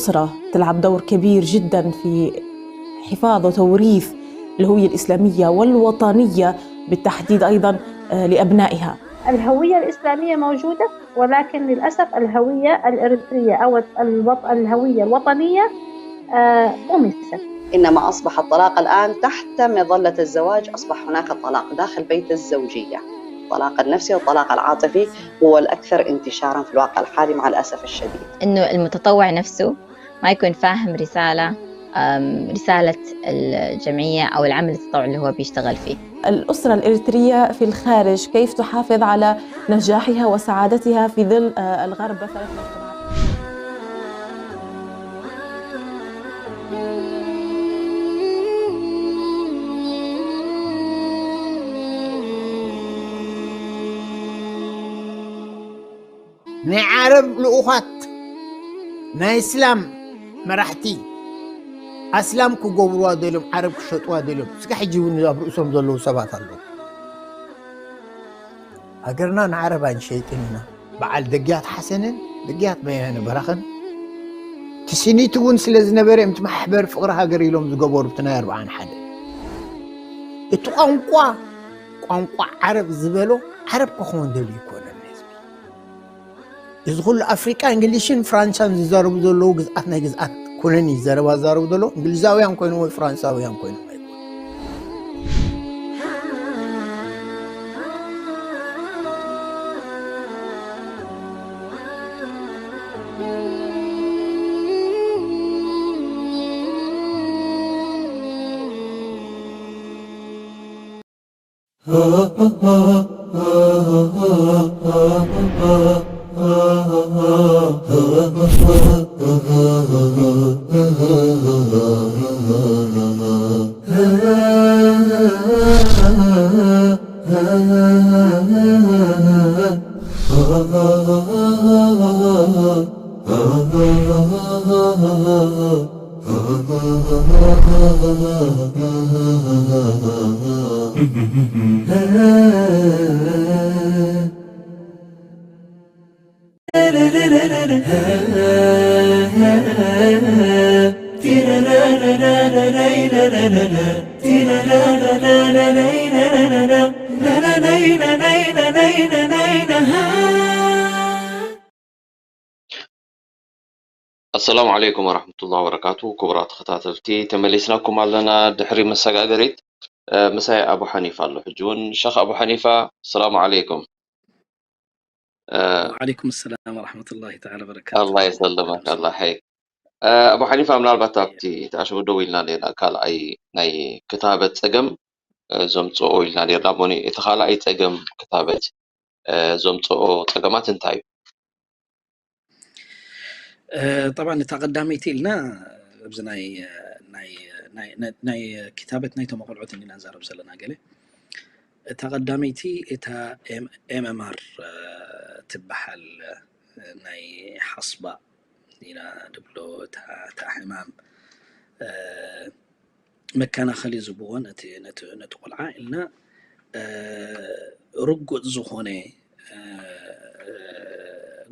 الأسرة تلعب دور كبير جدا في حفاظ وتوريث الهوية الإسلامية والوطنية بالتحديد أيضا، آه، لأبنائها. الهوية الإسلامية موجودة، ولكن للأسف الهوية الإريترية أو الوط... الهوية الوطنية، آه، طمست. إنما أصبح الطلاق الآن تحت مظلة الزواج، أصبح هناك طلاق داخل بيت الزوجية. الطلاق النفسي والطلاق العاطفي هو الأكثر انتشارا في الواقع الحالي مع الأسف الشديد. إنه المتطوع نفسه ما يكون فاهم رسالة، أم، رسالة الجمعية أو العمل التطوعي اللي هو بيشتغل فيه. الأسرة الإريترية في الخارج كيف تحافظ على نجاحها وسعادتها في ظل، آه، الغرب مثلا؟ ናይ ዓረብ ልኡኻት ናይ እስላም መራሕቲ ኣስላም ክገብርዋ ደልዮም ዓረብ ክሸጥዋ ደልዮም እስካ ሕጂ እውን ኣብ ርእሶም ዘለዉ ሰባት ኣለዉ። ሃገርና ንዓረብ ኣይንሸይጥን ኢና። በዓል ደግያት ሓሰንን ደግያት በያነ በራኸን ትስኒት እውን ስለ ዝነበረ እዮም እቲ ማሕበር ፍቕሪ ሃገር ኢሎም ዝገበሩ እቲ ናይ ኣርብዓን ሓደ እቲ ቋንቋ ቋንቋ ዓረብ ዝበሎ ዓረብ ክኸውን ደልዩ ይኮነን ህዝቢ እዚ ኩሉ ኣፍሪቃ እንግሊሽን ፍራንሳን ዝዛረቡ ዘለዉ ግዝኣት ናይ ግዝኣት ኩነን እዩ ዘረባ ዝዛረቡ ዘለዉ እንግሊዛውያን ኮይኖም ወይ ፍራንሳውያን ኮይኖም ኣይኮኑ ኣሰላሙ ዓለይኩም ወራህመቱላሂ ወበረካቱ። ክቡራት ተኸታተልቲ፣ ተመሊስናኩም ኣለና ድሕሪ መሰጋገሪት። እ፣ ምሳይ ኣቡ ሓኒፋ ኣሎ። ሕጂ እውን ሸኽ ኣቡ ሓኒፋ፣ ሰላሙ ዓለይኩም። እ፣ ወዓለይኩም ሰላም ወራህመቱላሂ ተዓላ በረካቱ። ኣላህ የሰልመክ፣ ኣላህ ሓይ። እ፣ ኣቡ ሓኒፋ፣ ምናልባት ኣብቲ ተኣሸቡ ደው ኢልና ነርና፣ ካልኣይ ናይ ክታበት ጸገም፣ እ፣ ዘምጽኦ ኢልና ነርና። እሞኒ እቲ ካልኣይ ጸገም ክታበት፣ እ፣ ዘምጽኦ ጸገማት እንታይ እዩ? እ፣ ጠብዓን እታ ቀዳመይቲ ኢልና ኣብዚ ናይ፣ ናይ፣ ናይ፣ ናይ፣ ናይ ክታበት ናይቶም ኣቆልዑት እንዲና ንዛረብ ዘለና ገለ። እታ ቀዳመይቲ እታ ኤም-፣ ኤምኤምኣር፣ እ፣ ትበሃል፣ እ፣ ናይ ሓስባ ኢና ንብሎ እታ፣ እታ ሕማም፣ እ፣ መከናኸሊ ዝብዎ ነቲ፣ ነቲ፣ ነቲ ቆልዓ ኢልና፣ እ፣ ርጉጽ ዝኾነ፣ እ፣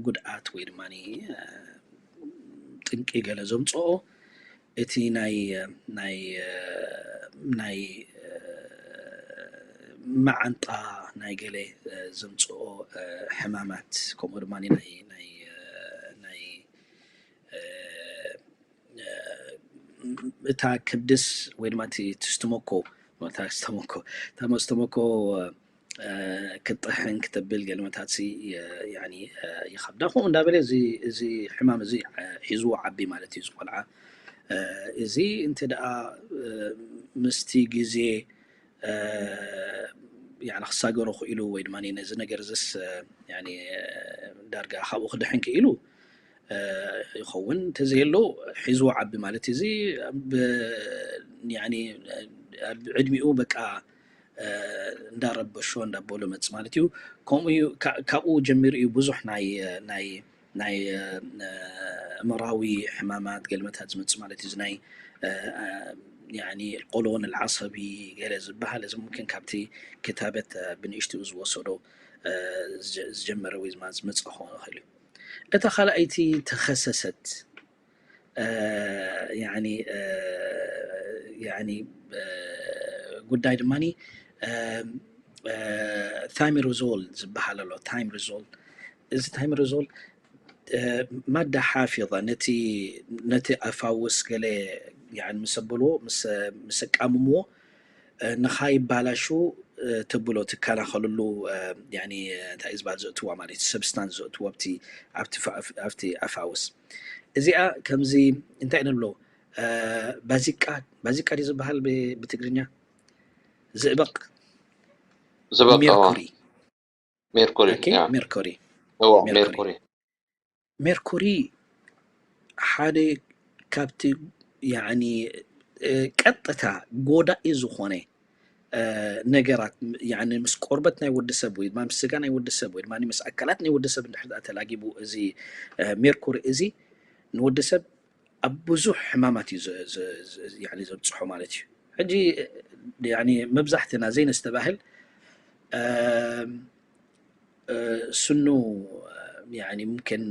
ጉድኣት ወይ ድማ፣ እ፣ ጥንቂ ገለ ዘምጽኦ እቲ ናይ፣ ናይ፣ እ፣ ናይ፣ እ፣ መዓንጣ ናይ ገለ፣ እ፣ ዘምጽኦ፣ እ፣ ሕማማት ከምኡ ድማ ናይ፣ ናይ፣ እ፣ ናይ፣ እ፣ እ፣ እታ ከብድስ ወይ ድማ እቲ፣ እቲ ስተሞኮ፣ እታ ስተሞኮ፣ እታ ስተሞኮ፣ እ፣ ክጥሕን ክተብል ገለመታት ሲ ያኒ ይኸብዳ። ከምኡ እንዳበለ እዚ እዚ ሕማም እዚ ሒዝዎ ዓቢ ማለት እዩ። ዝቆልዓ እዚ እንተ ደኣ ምስቲ ግዜ ያኒ ክሳገሮ ክኢሉ ወይ ድማ ነዚ ነገር ዝስ ያኒ ዳርጋ ካብኡ ክድሕን ክኢሉ ይኸውን። እንተዘየሎ ሒዝዎ ዓቢ ማለት እዚ ያኒ ዕድሚኡ በቃ እንዳረበሾ እንዳበሎ መጽ ማለት እዩ። ከምኡ እዩ ካብኡ ጀሚሩ እዩ ብዙሕ ናይ ናይ ናይ እምራዊ ሕማማት ገልመታት ዝመጽእ ማለት እዩ። ናይ ያኒ ቆሎን ዓሰቢ ገለ ዝበሃል እዚ ሙምክን ካብቲ ክታበት ብንእሽትኡ ዝወሰዶ ዝጀመረ ወይ ዝመጽእ ክኸውን ይኽእል እዩ። እታ ካልኣይቲ ተኸሰሰት ያኒ ያኒ ጉዳይ ድማ ታይም ሪዞል ዝበሃል ኣሎ። ታይም ሪዞል እዚ ታይም ሪዞል ማዳ ሓፊዛ ነቲ ነቲ ኣፋውስ ገለ ምስ ኣብልዎ ምስ ኣቃምምዎ ንኻይባላሹ ተብሎ ትከላኸልሉ እንታይ ዝበሃል ዘእትዋ ማለት እዩ። ሰብስታንስ ዘእትዎ ኣብቲ ኣብቲ ኣፋውስ እዚኣ ከምዚ እንታይ ንብሎ ባዚቃ ባዚቃ ድዩ ዝበሃል ብትግርኛ? ዝእበቕ ዝበቀዋ ሜርኩሪ ሜርኩሪ ኦኬ፣ ሜርኩሪ እዎ ሜርኩሪ። ሜርኩሪ ሜርኩሪ ሓደ ካብቲ ያኒ ቀጥታ ጎዳኢ ዝኾነ ነገራት ያኒ ምስ ቆርበት ናይ ወዲ ሰብ ወይ ድማ ምስ ስጋ ናይ ወዲ ሰብ ወይ ድማ ምስ ኣካላት ናይ ወዲ ሰብ እንድሕር ደኣ ተላጊቡ እዚ ሜርኩሪ እዚ ንወዲ ሰብ ኣብ ብዙሕ ሕማማት እዩ ዘ- ዘ- ዘ- ያኒ ዘብፅሖ ማለት እዩ። ሕጂ ያኒ መብዛሕትና ዘይነስተባህል ስኑ ያኒ ሙምክን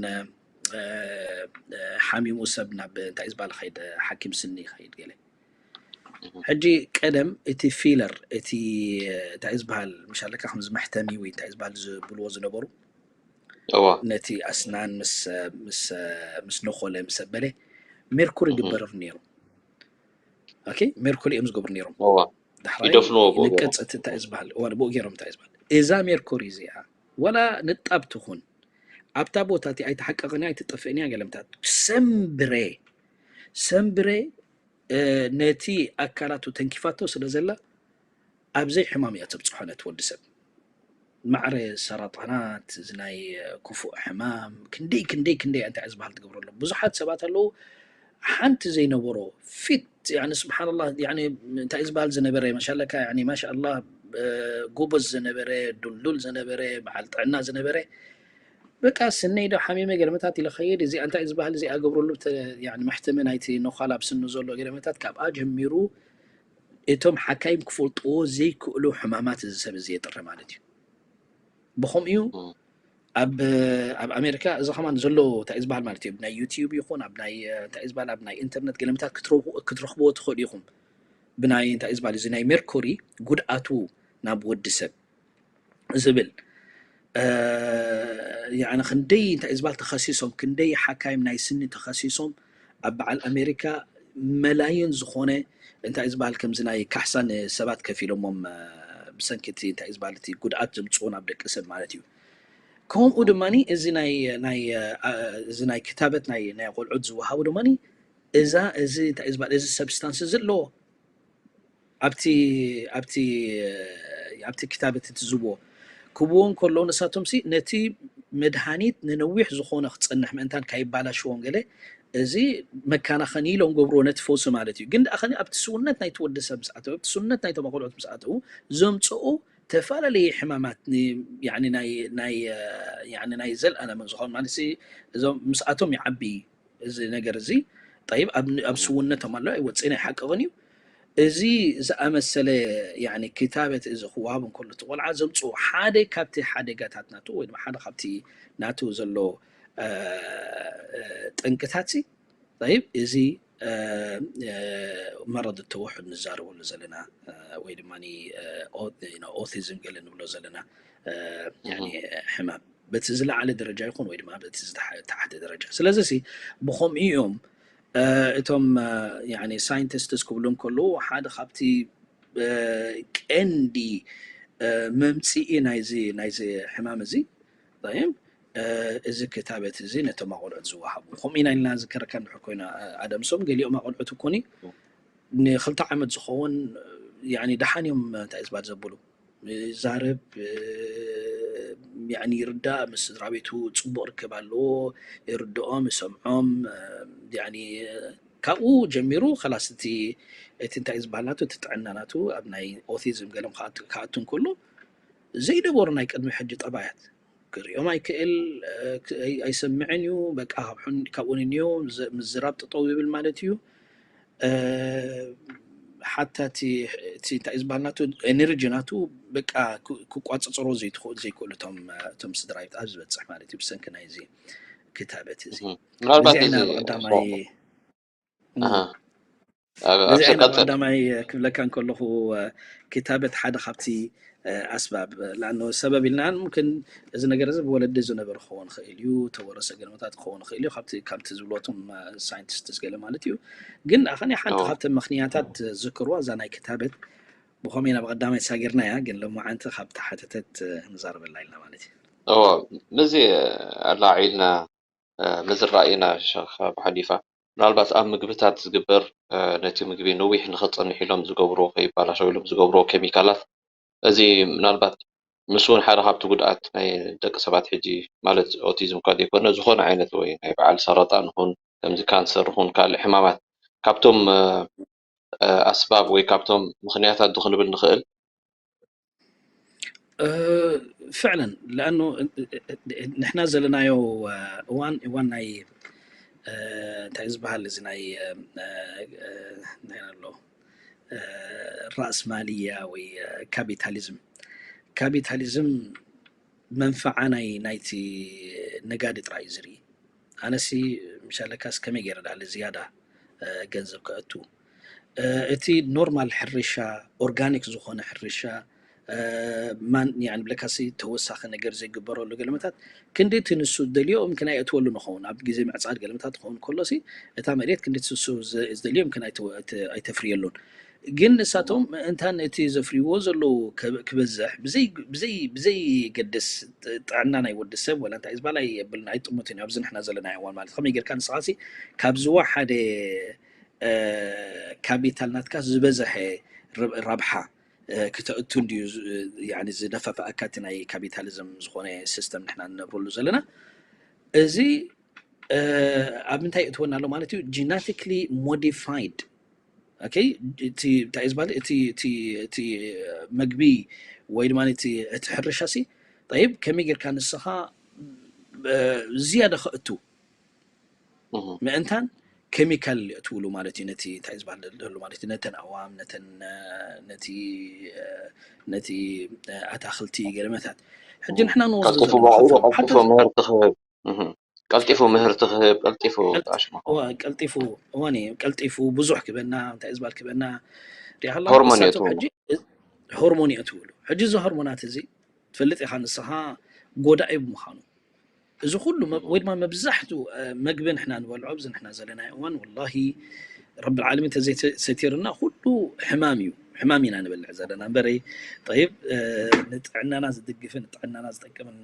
ሓሚሙ ሰብ ናብ እንታይ ዝበሃል ኸይድ ሓኪም ስኒ ይኸይድ ገለ ሕጂ ቀደም እቲ ፊለር እቲ እንታይ ዝበሃል ምሻለካ ከምዚ መሕተሚ ወይ እንታይ ዝበሃል ዝብልዎ ዝነበሩ እዋ ነቲ ኣስናን ምስ ምስ ምስ ነኾለ ምስ ኣበለ ሜርኩሪ ግበረሩ ነይሩ። ኦኬ ሜርኩሪ እዮም ዝገብሩ ነይሮም። እዋ ዳሕራይ ይደፍንዎ ብኡ ገይሮም። ንቀጽ እቲ እንታይ ዝበሃል እዋ ብኡ ገይሮም እንታይ ዝበሃል እዛ ሜርኩሪ እዚኣ ወላ ንጣብ ትኹን ኣብታ ቦታ እቲ ኣይተሓቀቕን እያ ኣይትጠፍእን እያ ገለምታት ሰምብረ ሰምብረ ነቲ ኣካላቱ ተንኪፋቶ ስለ ዘላ ኣብዘይ ሕማም እያ ተብፅሖ ነቲ ወዲ ሰብ። ማዕረ ሰራጣናት እዚ ናይ ክፉእ ሕማም ክንደይ ክንደይ ክንደይ እንታይ ዝበሃል ትገብረሎም ብዙሓት ሰባት ኣለዉ ሓንቲ ዘይነበሮ ፊት ያኒ ስብሓንላ ያኒ እንታይ ዝበሃል ዝነበረ መሻለካ ያኒ ማሻላ ጎበዝ ዝነበረ ዱልዱል ዝነበረ በዓል ጥዕና ዝነበረ በቃ ስነይ ዶ ሓሚመ ገለመታት ኢለ ኸይድ እዚኣ እንታይ ዝበሃል እዚኣ ገብረሉ መሕተመ ናይቲ ነዃል ኣብ ስኑ ዘሎ ገለመታት ካብኣ ጀሚሩ እቶም ሓካይም ክፈልጥዎ ዘይክእሉ ሕማማት እዚ ሰብ እዚ የጥሪ ማለት እዩ። ብኸምኡ እዩ ኣብ ኣብ ኣሜሪካ እዚ ከማን ዘሎ እንታይ ዝበሃል ማለት እዩ ናይ ዩቲዩብ ይኹን ኣብ ናይ እንታይ ዝበሃል ኣብ ናይ ኢንተርነት ገለመታት ክትረኽብዎ ትኽእሉ ኢኹም። ብናይ እንታይ ዝበሃል እዚ ናይ ሜርኮሪ ጉድኣቱ ናብ ወዲ ሰብ ዝብል ያኒ ክንደይ እንታይ ዝበሃል ተኸሲሶም ክንደይ ሓካይም ናይ ስኒ ተኸሲሶም ኣብ በዓል ኣሜሪካ መላይን ዝኾነ እንታይ ዝበሃል ከምዚ ናይ ካሕሳ ንሰባት ከፊሎሞም ብሰንኪ እቲ እንታይ ዝበሃል እቲ ጉድኣት ዘምፅኡ ናብ ደቂ ሰብ ማለት እዩ። ከምኡ ድማ እዚ ናይ ናይ እዚ ናይ ክታበት ናይ ናይ ቆልዑት ዝወሃቡ ድማ እዛ እዚ እንታይ ዝበሃል እዚ ሰብስታንስ እዚ ኣለዎ ኣብቲ ኣብቲ ኣብቲ ክታበት እቲ ዝብዎ ክብዎ እንከሎ ንሳቶም ሲ ነቲ መድሃኒት ንነዊሕ ዝኾነ ክፀንሕ ምእንታን ካይባላሽዎም ገለ እዚ መከናኸኒ ኢሎም ገብርዎ ነቲ ፈውሲ ማለት እዩ። ግን ደኣ ከ ኣብቲ ስውነት ናይቲ ወዲ ሰብ ምስ ኣተው ኣብቲ ስውነት ናይቶም ቆልዑት ምስ ኣተው ዘምፅኡ ተፈላለየ ሕማማት ናይ ናይ ናይ ዘልኣለምን ዝኾኑ ማለት እዞም ምስኣቶም ይዓቢ እዚ ነገር እዚ ጠይብ ኣብ ስውነቶም ኣሎ ኣይወፅእን ኣይሓቅቕን እዩ። እዚ ዝኣመሰለ ክታበት እዚ ክወሃብ እንከሎ እቲ ቆልዓ ዘምፅኡ ሓደ ካብቲ ሓደጋታት ናቱ ወይ ሓደ ካብቲ ናቱ ዘሎ ጠንቅታት እዚ መረድ ተውሕድ ንዛረበሉ ዘለና ወይ ድማ ኦቲዝም ገለ ንብሎ ዘለና ሕማም በቲ ዝለዓለ ደረጃ ይኹን ወይ ድማ በቲ ዝተሓተ ደረጃ ስለዚ ሲ ብኸምኡ እዮም እቶም ሳይንቲስትስ ክብሉ እንከለዉ ሓደ ካብቲ ቀንዲ መምፅኢ ናይዚ ናይዚ ሕማም እዚ ጣይም እዚ ክታበት እዚ ነቶም ኣቆልዑት ዝወሃቡ ከምኡ ኢና ኢልና ዝከረካ እንድሕር ኮይና ኣደምሶም ገሊኦም ኣቆልዑት እኮኒ ንክልተ ዓመት ዝኸውን ያኒ ደሓን እዮም እንታይ ዝባል ዘብሉ ይዛረብ ያኒ ይርዳእ ምስ ስድራ ቤቱ ፅቡቅ ርክብ ኣለዎ ይርድኦም ይሰምዖም ያኒ ካብኡ ጀሚሩ ከላስ እቲ እቲ እንታይ ዝበሃል ናቱ እቲ ጥዕና ናቱ ኣብ ናይ ኦቲዝም ገለም ክኣቱ እንከሎ ዘይነበሩ ናይ ቅድሚ ሕጂ ጠባያት ክሪኦም ኣይክእል ኣይሰምዕን እዩ በቃ ካብኡ ንንዮ ምዝራብ ጠጠው ይብል ማለት እዩ ሓታ እቲ እንታይ ዝበሃል ናቱ ኤነርጂ ናቱ በቃ ክቋፅፅሮ ዘይትኽእሉ ዘይክእሉ እቶም ስድራ ቤት ኣብ ዝበፅሕ ማለት እዩ ብሰንኪ ናይዚ ክታበት እዚ ምናልባት እዚ ቀዳማይ ነዚ ቀዳማይ ክብለካ እንከለኹ ክታበት ሓደ ካብቲ ኣስባብ ላኣነ ሰበብ ኢልና ምክን እዚ ነገር እዚ ብወለዲ ዝነበረ ክኸውን ክእል እዩ ተወረሰ ገለመታት ክኸውን ክእል እዩ ካብቲ ዝብለቶም ሳይንቲስትስ ገለ ማለት እዩ ግን ኣኸኒ ሓንቲ ካብተ ምክንያታት ዝክርዋ እዛ ናይ ክታበት ብኸመይ ናብ ቀዳማይ ሳጊርና እያ ግን ለማዓንቲ ካብ ተሓተተት ንዛረበላ ኢልና ማለት እዩ እዎ ምዚ ኣላዒልና ምዝራእ ኢና ሸኽ ብሓሊፋ ምናልባት ኣብ ምግብታት ዝግበር ነቲ ምግቢ ነዊሕ ንኸፀንሕ ኢሎም ዝገብርዎ ከይባላሸው ኢሎም ዝገብርዎ ኬሚካላት እዚ ምናልባት ምስ እውን ሓደ ካብቲ ጉድኣት ናይ ደቂ ሰባት ሕጂ ማለት ኦቲዝም እኳ ዘይኮነ ዝኾነ ዓይነት ወይ ናይ በዓል ሰረጣን ይኹን ከምዚ ካንሰር ይኹን ካልእ ሕማማት ካብቶም ኣስባብ ወይ ካብቶም ምኽንያታት ዶ ክንብል ንኽእል ፍዕለን ለኣኑ ንሕና ዘለናዮ እዋን እዋን ናይ እንታይ ዝበሃል እዚ ናይ እንታይ ኣሎ ራእስ ማልያ ወይ ካፒታሊዝም ካፒታሊዝም መንፈዓ ናይ ናይቲ ነጋዲ ጥራይ እዩ ዝርኢ ኣነሲ ምሻለካስ ከመይ ገይረ ዳለ ዝያዳ ገንዘብ ከእቱ እቲ ኖርማል ሕርሻ ኦርጋኒክ ዝኾነ ሕርሻ ማን ያን ብለካሲ ተወሳኺ ነገር ዘይግበረሉ ገለመታት ክንዲ እቲ ንሱ ዝደልዮ ምክን ኣይእትወሉ ንኸውን ኣብ ግዜ ምዕፃድ ገለመታት ክኸውን ከሎሲ እታ መሬት ክንዲ ንሱ ዝደልዮ ምክን ኣይተፍርየሉን ግን ንሳቶም ምእንታን እቲ ዘፍርይዎ ዘለዉ ክበዝሕ ብዘይ ገድስ ጥዕና ናይ ወዲ ሰብ ወላ እንታይ ዝበላ የብልና ኣይጥሙትን ኣብዚ ንሕና ዘለና እዋን ማለት ከመይ ጌርካ ንስኻሲ ካብ ዝወሓደ ካፒታል ናትካ ዝበዝሐ ረብሓ ክተእቱ እንድዩ ዝደፋፍኣካ እቲ ናይ ካፒታሊዝም ዝኾነ ሲስተም ንሕና ንነብረሉ ዘለና እዚ ኣብ ምንታይ የእትወና ኣሎ ማለት እዩ genetically modified okay እቲ እንታይ ዝበሃል እቲ እቲ እቲ መግቢ ወይ ድማ እቲ እቲ ሕርሻ ሲ طيب ከመይ ጌርካ ንስኻ ዝያዳ ከእቱ ምእንታን ኬሚካል የእትውሉ ማለት እዩ ነቲ እንታይ ዝበሃል ደሎ ማለት እዩ ነተን ኣዋም ነተን ነቲ ነቲ ኣታክልቲ ገለመታት ሕጂ ንሕና ንወስዶ ዘለና ምህርቲ ክህብ ቀልጢፉ ምህርቲ ክህብ ቀልጢፉ ቀልጢፉ እዋን ቀልጢፉ ብዙሕ ክበና እንታይ ዝበሃል ክበና ሪኣላ ሆርሞን የእትውሉ ሕጂ ሆርሞን የእትውሉ ሕጂ እዚ ሆርሞናት እዚ ትፈልጥ ኢኻ ንስኻ ጎዳኢ ብምዃኑ እዚ ኩሉ ወይ ድማ መብዛሕቱ መግቢ ንሕና ንበልዖ ኣብዚ ንሕና ዘለና እዋን ወላሂ ረቢ ዓለሚን ተዘይሰቲርና ኩሉ ሕማም እዩ ሕማም ኢና ንበልዕ ዘለና እምበረይ ጠይብ ንጥዕናና ዝድግፍን ንጥዕናና ዝጠቅምን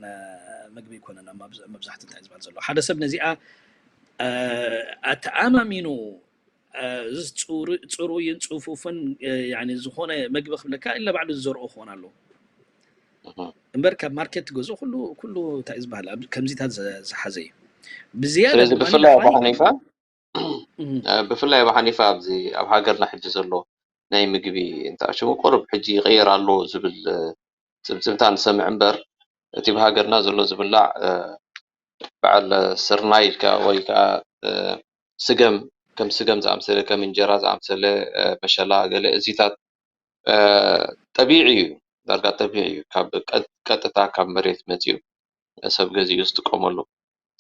ምግቢ ይኮነና መብዛሕቱ እንታይ ዝበሃል ዘሎ ሓደ ሰብ ነዚኣ ኣተኣማሚኑ ፅሩይን ፅፉፍን ዝኾነ መግቢ ክብለካ ኢለ ባዕሉ ዝዘርኦ ክኾን ኣለዎ እምበር ካብ ማርኬት ትገዝኦ ኩሉ ኩሉ እንታይ ዝበሃል ከምዚታት ዝሓዘ እዩ ብዝያዳ ስለዚ ብፍላይ ኣብ ሓኒፋ ብፍላይ ኣብ ሓኒፋ ኣብዚ ኣብ ሃገርና ሕጂ ዘሎ ናይ ምግቢ እንተኣሽሙ ቁሩብ ሕጂ ይቕየር ኣሎ ዝብል ፅምፅምታ ንሰምዕ እምበር እቲ ብሃገርና ዘሎ ዝብላዕ በዓል ስርናይ ኢልካ ወይ ከዓ ስገም ከም ስገም ዝኣምሰለ ከም እንጀራ ዝኣምሰለ መሸላ ገለ እዚታት ጠቢዒ እዩ ዳርጋ ጠቢዒ እዩ ካብ ቀጥታ ካብ መሬት መፅኡ ሰብ ገዚኡ ዝጥቀመሉ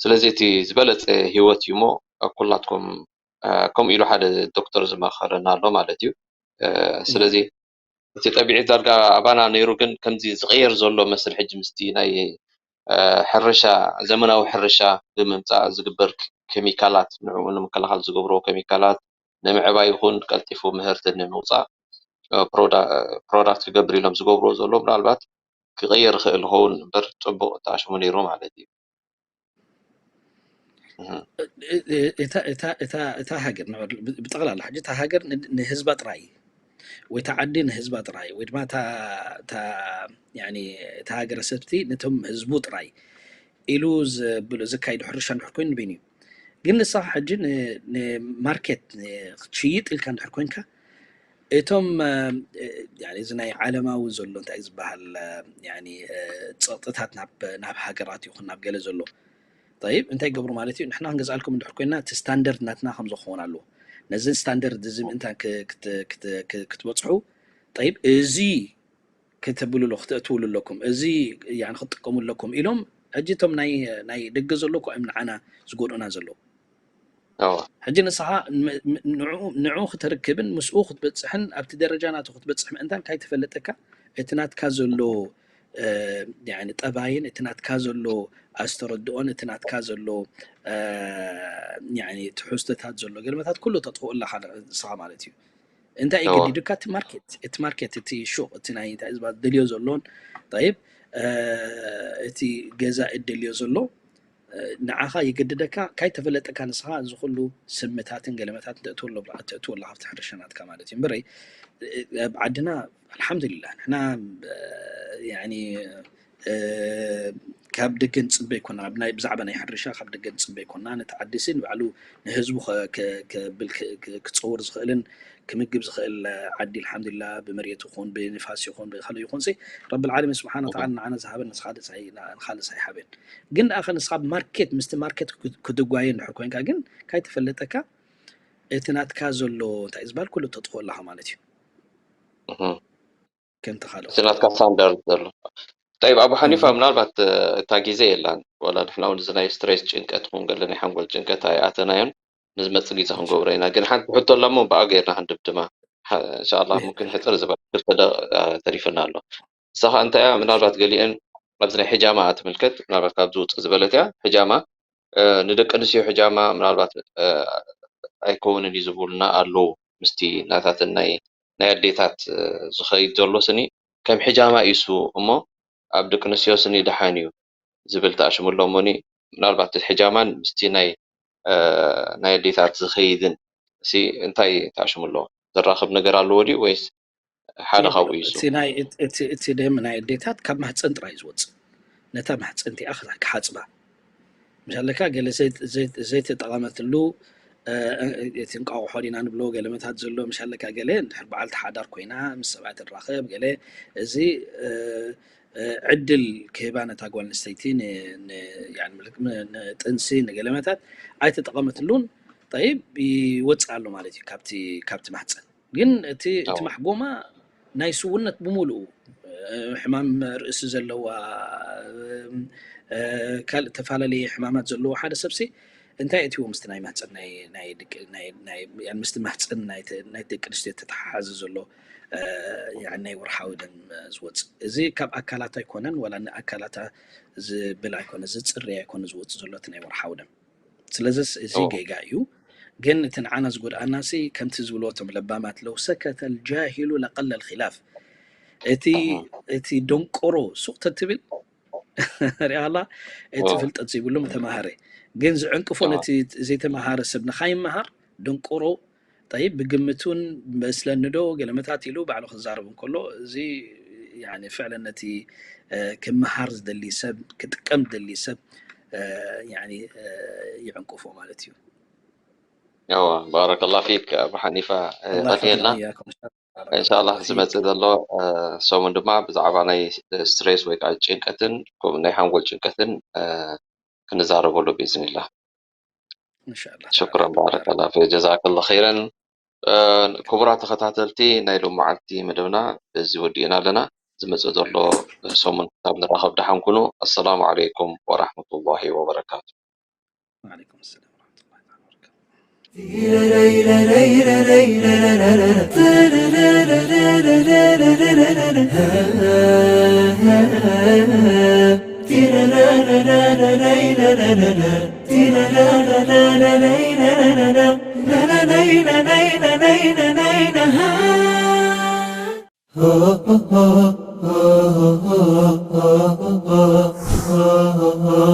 ስለዚ እቲ ዝበለፀ ሂወት እዩ ሞ ኩላትኩም ከምኡ ኢሉ ሓደ ዶክተር ዝመኸረና ኣሎ ማለት እዩ ስለዚ እቲ ጠቢዒ ዳርጋ ኣባና ነይሩ ግን ከምዚ ዝቀየር ዘሎ መስል ሕጂ ምስቲ ናይ ሕርሻ ዘመናዊ ሕርሻ ብምምፃእ ዝግበር ኬሚካላት ንዕኡ ንምክልኻል ዝገብርዎ ኬሚካላት ንምዕባይ ይኹን ቀልጢፉ ምህርቲ ንምውፃእ ፕሮዳክት ክገብር ኢሎም ዝገብርዎ ዘሎ ምናልባት ክቕየር ይኽእል ይኸውን እምበር ፅቡቕ ተኣሽሙ ነይሩ ማለት እዩ። እታ ሃገር ብጠቕላላ ሕጂ እታ ሃገር ንህዝባ ጥራይ ወይ እታ ዓዲ ንህዝባ ጥራይ ወይ ድማ እታ ሃገረሰብቲ ነቶም ህዝቡ ጥራይ ኢሉ ዘካይዱ ሕርሻ እንድሕር ኮይኑ ንበይኑ እዩ። ግን ንስኻ ሕጂ ንማርኬት ክትሽይጥ ኢልካ እንድሕር ኮይንካ እቶም እዚ ናይ ዓለማዊ ዘሎ እንታይ ዝበሃል ፀቕጥታት ናብ ሃገራት ይኹን ናብ ገለ ዘሎ ጠይብ እንታይ ይገብሩ ማለት እዩ? ንሕና ክንገዝኣልኩም እንድሕር ኮይና እቲ ስታንደርድ ናትና ከም ዝኸውን ኣለዎ። ነዚ ስታንደርድ እዚ ምእንታን ክትበፅሑ ጠይብ እዚ ክተብልሉ ክተእትውሉ ኣለኩም፣ እዚ ክትጥቀሙ ኣለኩም ኢሎም ሕጂ እቶም ናይ ደገ ዘሎ እኮ እዮም ንዓና ዝጎድኡና ዘለዉ። ሕጂ ንስኻ ንዑ ክተርክብን ምስኡ ክትበፅሕን ኣብቲ ደረጃ ናቱ ክትበፅሕ ምእንታን ካይተፈለጠካ እቲ ናትካ ዘሎ ጠባይን እቲ ናትካ ዘሎ ኣስተረድኦን እቲ ናትካ ዘሎ ትሕዝቶታት ዘሎ ገልመታት ኩሉ ተጥፍኡ ኣለካ ንስኻ ማለት እዩ። እንታይ ይገዲዱካ? እቲ ማርኬት እቲ ማርኬት እቲ ሹቕ እቲ ናይ እንታይ ህዝባ ደልዮ ዘሎን ይብ እቲ ገዛ እደልዮ ዘሎ ንዓኻ ይገድደካ። ካይተፈለጠካ ንስኻ እዚ ኩሉ ስምታትን ገለመታት ተእትወሎ ተእትወሎ ካብቲ ሕርሻ ናትካ ማለት እዩ። እምበረይ ኣብ ዓድና ኣልሓምዱሊላህ ንሕና ካብ ደገ ንፅበ ይኮና ብዛዕባ ናይ ሕርሻ ካብ ደገ ንፅበ ይኮና። ነቲ ዓዲ ሲ ንባዕሉ ንህዝቡ ክፀውር ዝኽእልን ክምግብ ዝኽእል ዓዲ ኣልሓምዱሊላ ብመሬት ይኹን ብንፋስ ይኹን ብካልእ ይኹን ሲ ረቢ ልዓለሚን ስብሓን ወተዓላ ንዓና ዝሃበን ንኻልእ ኣይሃበን። ግን ደኣ ንስኻ ማርኬት ምስቲ ማርኬት ክትጓየ እንድሕር ኮይንካ ግን ካይተፈለጠካ እቲ ናትካ ዘሎ እንታይ ዝበሃል ኩሉ ተጥፎ ኣለኻ ማለት እዩ። ከምቲ ካልእ እቲ ናትካ ስታንዳርድ ዘሎ ጠይብ ኣቡ ሓኒፋ ምናልባት እታ ግዜ የላን ዋላ ንሕና እውን እዚ ናይ ስትሬስ ጭንቀት ኹን ገለ ናይ ሓንጎል ጭንቀት ኣይኣተናዮን። ንዝመፅእ ግዜ ክንገብሮ ኢና ግን ሓንቲ ሕቶ ኣላ እሞ ብኣ ገይርና ክንድምድማ። እንሻላ ሙምክን ሕፅር ዝበለ ክልተ ደቂቃ ተሪፍና ኣሎ። ንሳ ከዓ እንታይ እያ ምናልባት ገሊአን ኣብዚ ናይ ሕጃማ ትምልከት ምናልባት ካብ ዝውፅእ ዝበለት እያ ሕጃማ ንደቂ ኣንስትዮ ሕጃማ ምናልባት ኣይከውንን እዩ ዝብሉና ኣለዉ ምስቲ ናታትን ናይ ናይ ኣዴታት ዝኸይድ ዘሎ ስኒ ከም ሕጃማ እዩ እሱ እሞ ኣብ ደቂ ኣንስትዮ ስኒ ደሓን እዩ ዝብል ተኣሽሙ ኣሎ እሞኒ ምናልባት እቲ ሕጃማን ምስቲ ናይ ናይ ኣዴታት ዝኸይድን ሲ እንታይ ተኣሽሙ ኣሎ ዘራኽብ ነገር ኣለዎ ድዩ ወይስ ሓደ ካብኡ እዩ እሱ? እቲ ደም ናይ ኣዴታት ካብ ማህፀን ጥራይ ዝወፅእ ነታ ማህፀን እቲኣ ክሓፅባ ምሻለካ ገለ ዘይተጠቐመትሉ እቲ እንቋቑሖ ዲና ንብሎ ገለመታት ዘሎ ምሻለካ ገለ እንድሕር በዓልቲ ሓዳር ኮይና ምስ ሰብኣይ ትራኸብ ገለ እዚ ዕድል ክህባ ነታ ጓል ኣንስተይቲ ንጥንሲ ንገለመታት ኣይተጠቐመትሉን ጠይብ ይወፅእ ኣሎ ማለት እዩ ካብቲ ማህፀን ግን እቲ እቲ ማሕጎማ ናይ ስውነት ብምሉኡ ሕማም ርእሲ ዘለዋ ካልእ ተፈላለየ ሕማማት ዘለዎ ሓደ ሰብሲ እንታይ እቲዎ ምስቲ ናይ ማህፀን ምስቲ ማህፀን ናይ ደቂ ኣንስትዮ ተተሓሓዘ ዘሎ ናይ ወርሓዊ ደም ዝወፅእ እዚ ካብ ኣካላት ኣይኮነን ወላ ንኣካላታ ዝብል ኣይኮነ ዝፅሪ ኣይኮነ ዝወፅእ ዘሎ እቲ ናይ ወርሓዊ ደም ስለዚ እዚ ጌጋ እዩ። ግን እቲ ንዓና ዝጎድኣና ሲ ከምቲ ዝብልዎ እቶም ለባማት ለው ሰከተ ልጃሂሉ ለቀለ ልኪላፍ እቲ እቲ ደንቆሮ ሱቅ ተትብል ሪኣላ እቲ ፍልጠት ዘይብሉ ምተማሃረ ግን ዝዕንቅፎ ነቲ ዘይተማሃረ ሰብ ንካይመሃር ደንቆሮ ጠይብ ብግምት እውን መስለኒ ዶ ገለመታት ኢሉ ባዕሉ ክዛረብ እንከሎ እዚ ፍዕለን ነቲ ክመሃር ዝደሊ ሰብ ክጥቀም ዝደሊ ሰብ ይዕንቅፎ ማለት እዩ። ያዋ ባረከላ ፊክ ኣቡ ሓኒፋ ቀንየልና እንሻላ ዝመፅእ ዘሎ ሰሙን ድማ ብዛዕባ ናይ ስትሬስ ወይ ከዓ ጭንቀትን ከምኡ ናይ ሓንጎል ጭንቀትን ክንዛረበሉ ብኢዝኒላ ሽኩረን ባረከላ ፊክ ጀዛከላ ኸይረን ክቡራት ተኸታተልቲ ናይ ሎመዓልቲ መደብና በዚ ወዲእና ኣለና ዝመፅእ ዘሎ ሰሙን ክሳብ ንራኸብ ደሓን ኩኑ ኣሰላሙ ዓለይኩም ወራሕመቱላሂ ወበረካቱ وعليكم السلام ورحمة الله تعالى وبركاته